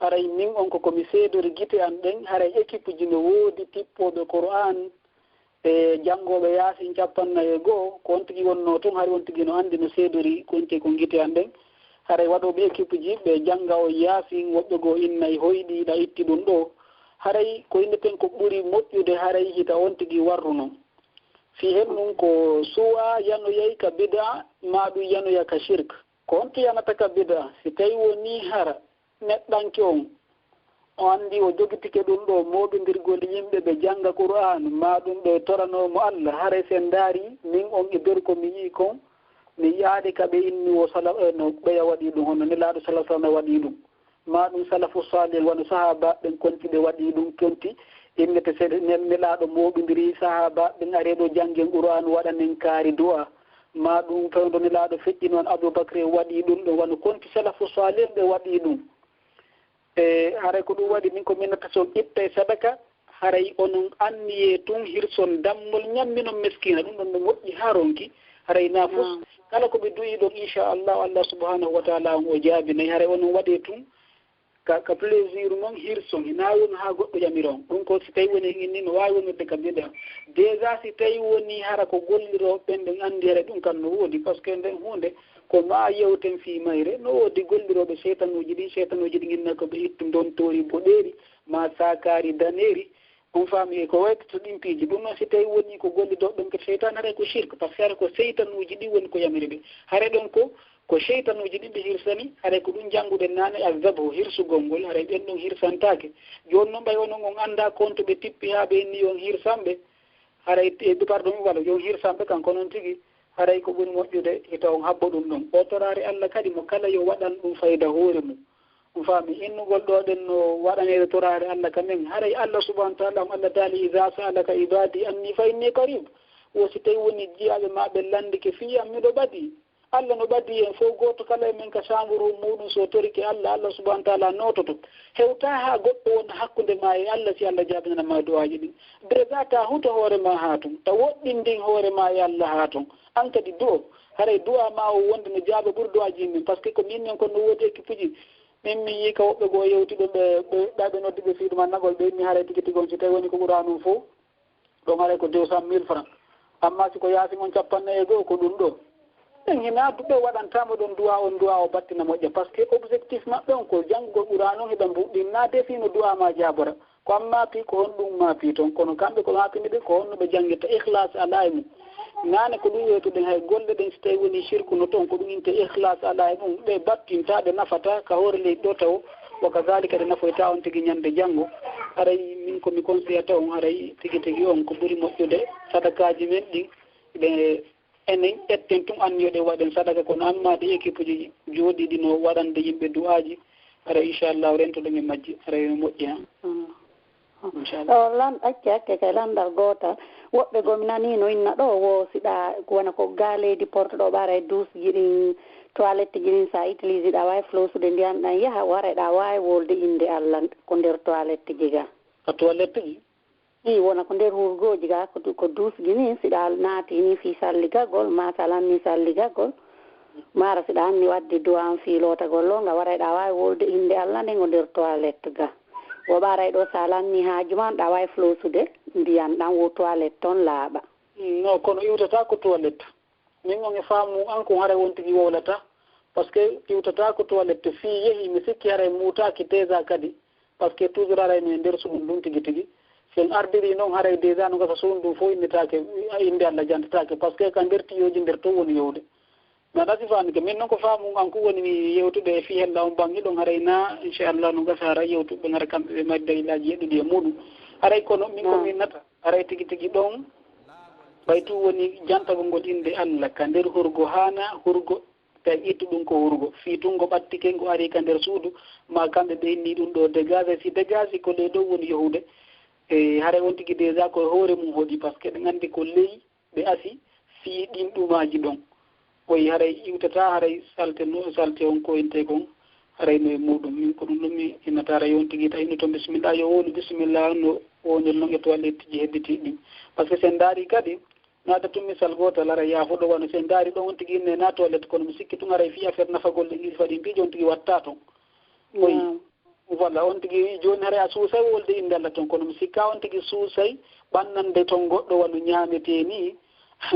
haray min on ko komi seedori gite an ɗen haray équipe ji no woodi tippoɓe qur'an e janngooɓe yaasin cappannayi e goo ko on tigi wonnoo tun hari on tigi no anndi no seedori ko inti ko ngite an ɗen haray waɗooɓe équipe ji ɓe jannga on yaasin woɓɓe goo innay hoyɗi ɗa itti ɗum ɗoo haray ko inneten ko ɓuri moƴƴude haray hita on tigi warruno fii hen ɗum ko suwa yanoyay ka bida maa ɗum yanoya ka shirk ko on tiyanata ka bida si tawi wonii hara neɗɗanke on o anndi o jogitike ɗum ɗo mooɓindirgol yimɓe ɓe jannga qur'aanu maa ɗum ɓe toranoo mo Allah haray si en ndaarii miin on e nder ko mi yi'i kon mi yi'aali ka ɓe inni wo salaf e no ɓeya waɗii ɗum hono nelaaɗo salaf sallam waɗii ɗum maa ɗum salafu saalih wano sahaabaaɓe ɓen konti ɓe waɗii ɗum konti innete se nelaaɗo mooɓindirii sahaabaaɓe ɓen ari e ɗo janngen qur'aanu waɗanen kaari du'a maa ɗum fewndo nelaaɗo feƴƴi noon Abuu Bakri waɗii ɗum ɗum wano konti salafu saalih ɓe waɗii ɗum E haray ko ɗum waɗi min ko minnata so on ittay sadaka haray onon anniyee tun hirson dammol ñamminon miskiina ɗum ɗon no moƴƴi haa ronki haray naa fof kala ko ɓe du'ii ɗon inchallahu Allah subhanahu wa taala on o jaabinay haray onon waɗee tun ka ka plaisir mon hirson hinaa won haa goɗɗo ƴamira on ɗum ko si tawi woni hen inni no waawi wonirde ka bida déjà si tawi woni hara ko gollirooɓe ɓen ɓen anndi haray ɗum kan no woodi par ce que nden huunde Ko maa yewten fii mayre, no woodi gollirooɓe seytanuuji ɗin, seytanuuji ɗin inna ko ɓe ittu ndontoori boɗeeri, maa saakaari daneeri, on faami e ko waytata ɗin piiji. Ɗum noon si tawii wonii ko gollidooɓe ɓen ko seytaane, haray ko shirk, par ce que haray ko seytanuuji ɗin woni ko yamiri ɓe. Haray ɗon ko, ko seytanuuji ɗin ɓe hirsani, haray ko ɗum jannguɗen naane, al-zabhu, hirsugol ngol, haray ɓen ɗon hirsantaake. Jooni noon ɓay onon on anndaa ko honto ɓe tippi haa ɓe inni yo on hirsan ɓe, haray, pardon, wala yo on hirsan ɓe kan, ko noon tigi. Haray ko ɓuri moƴƴude hita on habbo ɗum ɗon. O toraare Alla kadi mo kala yo waɗan ɗum fayda hoore mum. On faami? Innugol ɗoo ɗen no waɗaneede toraare Alla ka men. Haray Alla subhaanahu wa ta'aalaa on Alla daali, idaa sa'alaka ibaadii annii fa innii qariib. Wo si tawii wonii jiyaaɓe maa ɓen lanndike fii an, miɗo ɓadii. Alla no ɓadii en fow, gooto kala e men ka saamburu muuɗum, si o torike Alla, Alla subhaanahu wa ta'aalaa noototo. Hewtaa haa goɗɗo wona hakkunde maa e Alla si Alla jaabinana maa du'aaji ɗin. Déjà ta huto hoore maa haa tun, ta woɗɗindin hoore maa e Alla haa tun. An kadi du'o, haray du'aa maa on wonde no jaaba ɓuri du'aaji yimɓe, parce que ko min men kon no woodi équipe ji, min mi yii ka woɓɓe goo yewti ɓe ɓe ɓe ɓe noddi ɓe fii ɗum annagol ɓe inni haray tigi tigi on si tawi woni ko ɓuraa non fow, ɗon haray ko deux cent mille francs, amma si ko yaasin on cappannayi e goo ko ɗum ɗoo. Ɓen hinaa duɓe waɗantaama ɗon du'aa on du'aa o battina moƴƴa, parce que objectif maɓɓe on ko janngugol ɓuraa non heɓa mbuɗɗin, naa defii no du'aa maa jaabora. Ko an maapi, ko honɗum maapi ton? Kono kamɓe ko maapini ɓe, ko honno ɓe janngirta? Ikhlaas alaa e mum. Naane ko ɗum wiytuɗen, hay golle ɗen, si tawii wonii sirku no ton, ko ɗum inte ikhlaas alaa e mum. Ɗe battintaa, ɗe nafataa ka hoore leydi ɗoo tawo, wa kazaalika ɗe nafoytaa on tigi ñande janngo. Haray min ko mi konseyata on, haray tigi tigi on ko ɓuri moƴƴude sadakaaji men ɗin, ɗe Enen ƴetten tun anniyo ɗen waɗen sadaka kono amma ɗi ekipuji jooɗiiɗi no waɗande yimɓe du'aaji, hara inchallahu rentoɗen e majji, hara ene moƴƴi han. Lan acce hakke kay lanndal gootal, woɓɓe goo mi nanii no inna ɗoo wo siɗa wona ko gaa leydi porto ɗoo ɓaara e duusji ɗin toilette ji ɗin sa utilise ɗa waawi flowsude ndiyan ɗan yaha waray ɗa waawi wolde innde Alla ko nder toilette ji gaa. Ka toilette ji? Ii, wona ko nder hurgooji gaa, ko duusgi nii, si ɗa naati nii fii salligagol, maa si a lannii salligagol, maara si ɗa anni waɗde duwaa on fii lootagol ɗoo, nga waray ɗa waawi wolde innde Alla nden o nder toilette gaa. Wo ɓaaray ɗoo si a lannii haaju maa, ɗa waawi flowsude ndiyan ɗan wo toilette ton laaɓa. No, kono iwtataa ko toilette. Min on e faamu an kon haray on tigi wowlataa, parce que iwtataa ko toilette fii yehii, mi sikki haray muutaaki teesaa kadi, parce que toujours haray no e nder suudu ndun tigi tigi. Si en ardirii non haray déjà no gasa suudu ndun fow innetaake, innde Alla jantetaake, parce que ka nder tiyooji nder ton woni yowde. Mbaɗa sifaani ko min noon ko faamu an ko woni mi yewtude e fii hella on baŋnge ɗon haray na inchallah no gasa haray yewtuɓe ngara kamɓe ɓe mari dalilaaji yeɗɗuɗi e muɗum. Haray kono min ko min nata haray tigi tigi ɗon ɓay tun woni jantagol ngol innde Allah ka nder hurgo haana hurgo tawi ittu ɗum ko hurgo fii tun ngo ɓattike ngo ari ka nder suudu ma kamɓe ɓe inni ɗum ɗo dégagé si dégagé ko ley dow woni yohude e haray on tigi déjà ko hoore mum hoɗi parce que ɗen anndi ko ley ɓe asi fii ɗin ɗumaaji ɗon. Oyi haray iwtataa haray salte no salte on ko inte kon haray no e muɗum min ko ɗum ɗum mi innata haray on tigi ta inno toon bisimilla yo wowlu bisimilla no wowndel noon e toilettiji hedditiiɗi ɗin. Parce que si en ndaari kadi naata tun misal gootal haray yaafuɗo wano si en ndaari ɗon on tigi inne na toilette kono mi sikki tun haray fii affaire nafagol ɗin ɗin faɗi piiji on tigi watta toon. Oyi. Voilà, on tigi jooni haray a suusay wolde innde Allah toon, kono mi sikka on tigi suusay ɓannande toon goɗɗo wano ñaametee nii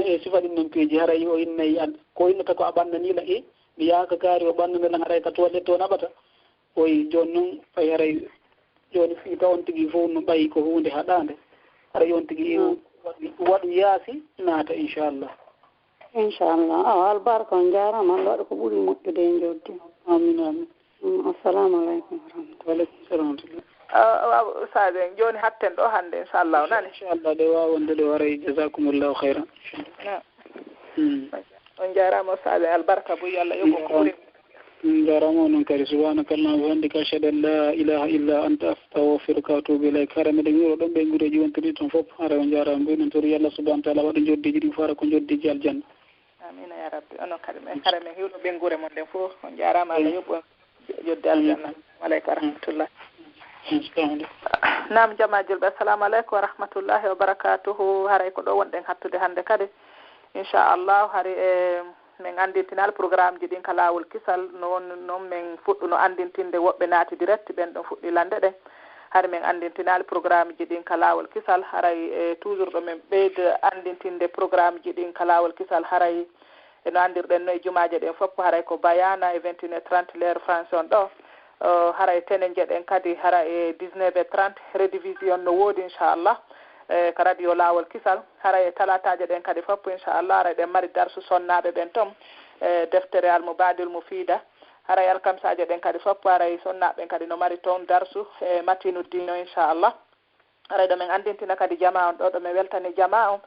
e sifa ɗin non piiji haray o innay an ko innata ko a ɓannanii la e mi yaaka kaari o ɓannane lan haray ka toilette o naɓata oyi jooni noon ɓay haray jooni fii ka on tigi fof no ɓayi ko huunde haɗaande haray on tigi waɗu yaasi naata inchallah. Inchallah awa albarka on jaarama Allah waɗa ko ɓuri moƴƴude e joddi. Amin amin. Assalamu aleykum warahmatullah. Waleykum salam warahmatullah. Awa ustade en joni hatten ɗo hande inchallahu nani. Inchallah ɗe wawa wonde ɗo haray jasakumullahu hayran. On jarama ustade albarka buy Allah yoɓo ko ɓuri. Min jarama onon kadi subhanaka allahumma wa bihamdika ashhadu an la ilaha illa anta astaghfiruka wa atubu ilayk hara meɗen wuro ɗon ɓe gureji wontiri toon fof hara on jarama mbiɗen tori Allah subhanahu wa taala waɗa joddeji ɗin fof hara ko joddeji aljanna. Amina ya rabbi onon kadi men hara men hiwno ɓengure mon nden fof on jarama Allah yoɓɓo jodde aljanna aleykum wa rahmatullah. Naam jama julɓe assalamu aleykum wa rahmatullahi wa barakatuhu haray ko ɗo wonɗen hattude hannde kadi inchallah hari e min anndintinal programme ji ɗin ka laawol kisal no won noon min fuɗɗuno anndintinde woɓɓe naati direct ɓen ɗon fuɗɗi lande ɗen hari min anndintinal programme ji ɗin ka laawol kisal haray e toujours ɗo min ɓeyda anndintinde programme ji ɗin ka laawol kisal haray e no anndirɗen no e jumaaje ɗen fof ko haray ko bayana e vingt et une heures trente l'heure France on ɗo haray tene njeɗen kadi hara e dix-neuf heures trente rediffusion no woodi inchallah e ka radio laawol kisal haray e talataaje ɗen kadi fof inchallah haray ɗen mari darsu sonnaaɓe ɓen toon e deftere almubadil mufida haray alkamsaaje ɗen kadi fof haray sonnaaɓe ɓen kadi no mari toon darsu e matinu dino inchallah haray ɗo min anndintina kadi jama on ɗo ɗo min weltani jama on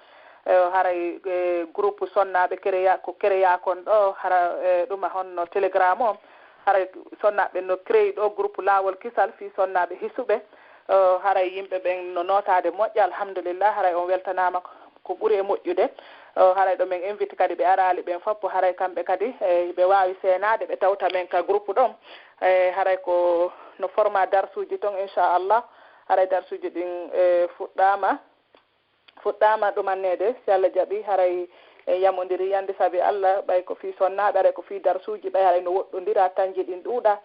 haray groupe sonnaaɓe créa ko créa kon ɗo hara ɗuma honno telegram o haray sonnaaɓe no créi ɗo groupe laawol kisal fii sonnaaɓe hisuɓe haray yimɓe ɓen no nootaade moƴƴa alhamdulillah haray on weltanaama ko ɓuri e moƴƴude haray ɗo min invite kadi ɓe araali ɓen fof haray kamɓe kadi ɓe waawi seenaade ɓe tawta men ka groupe ɗon haray ko no forma darsuuji ton inchallah haray darsuuji ɗin fuɗɗaama fuɗɗaama ɗumanneede si Allah jaɓi haray en yamondiri yande sabi Allah ɓay ko fii sonnaaɓe haray ko fii darsuuji ɓay haray no woɗɗondira tanji ɗin ɗuuɗa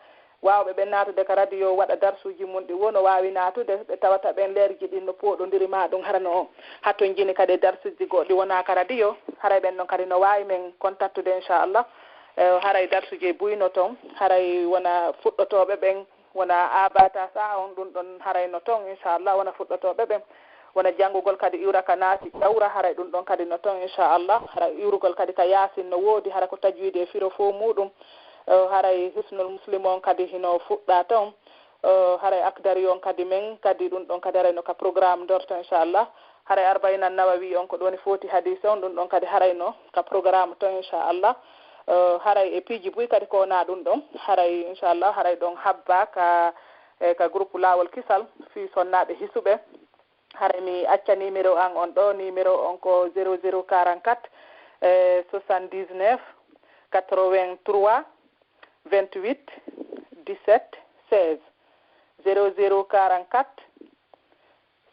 waawɓe ɓen naatude ka radio waɗa darsuuji mum ɗi wo no waawi naatude ɓe tawata ɓen leerji ɗin no pooɗondiri ma ɗum hara no hattonjini kadi e darsuuji goɗɗi wonaa ka radio haray ɓen ɗon kadi no waawi men kontaktude inchallah haray darsuuji e buyno toon haray wona fuɗɗotooɓe ɓen wona abata saha on ɗum ɗon haray no toon inchallah wona fuɗɗotooɓe ɓen wona janngugol kadi iwra ka naati ƴawra haray ɗum ɗon kadi no toon inchallah hara iwrugol kadi ka yaasin no woodi hara ko tajwidi e firo fof muɗum haray hisnul muslim on kadi hino fuɗɗa toon haray akdari on kadi men kadi ɗum ɗon kadi haray no ka programme dorto inchallah haray arbaina nawawi on ko ɗoni foti hadise on ɗum ɗon kadi haray no ka programme toon inchallah haray e piiji buy kadi ko wona ɗum ɗon haray inchallah haray ɗon habba ka e ka groupe laawol kisal fii sonnaaɓe hisuɓe haray mi acca numéro an on ɗo numéro on ko zéro zéro quarante-quatre e soixante-dix-neuf quatre-vingt-trois vingt-huit dix-sept seize zéro zéro quarante-quatre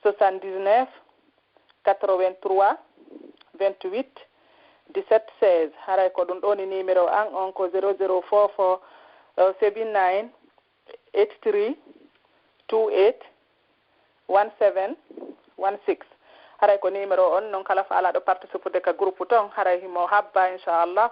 soixante-dix-neuf quatre-vingt-trois vingt-huit dix-sept seize haray ko ɗum ɗo ni numéro an on ko zéro zéro four four seven nine eight three two eight one seven one six haray ko numéro on noon kala faalaaɗo participude ka groupe toon haray himo habba inchallah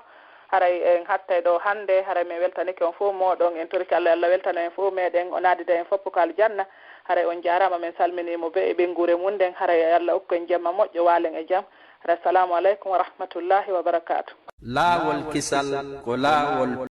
haray en hattay ɗo hannde haray min weltanike on fof mooɗon en torike allah allah weltana en fof meɗen o naadida en fof ko aljanna haray on jaarama min salminimo be e ɓenngure mum nden haray allah okku en jamma moƴƴo waalen e jam Assalamu alaikum wa rahmatullahi wa barakatuh. Laawol kisal ko laawol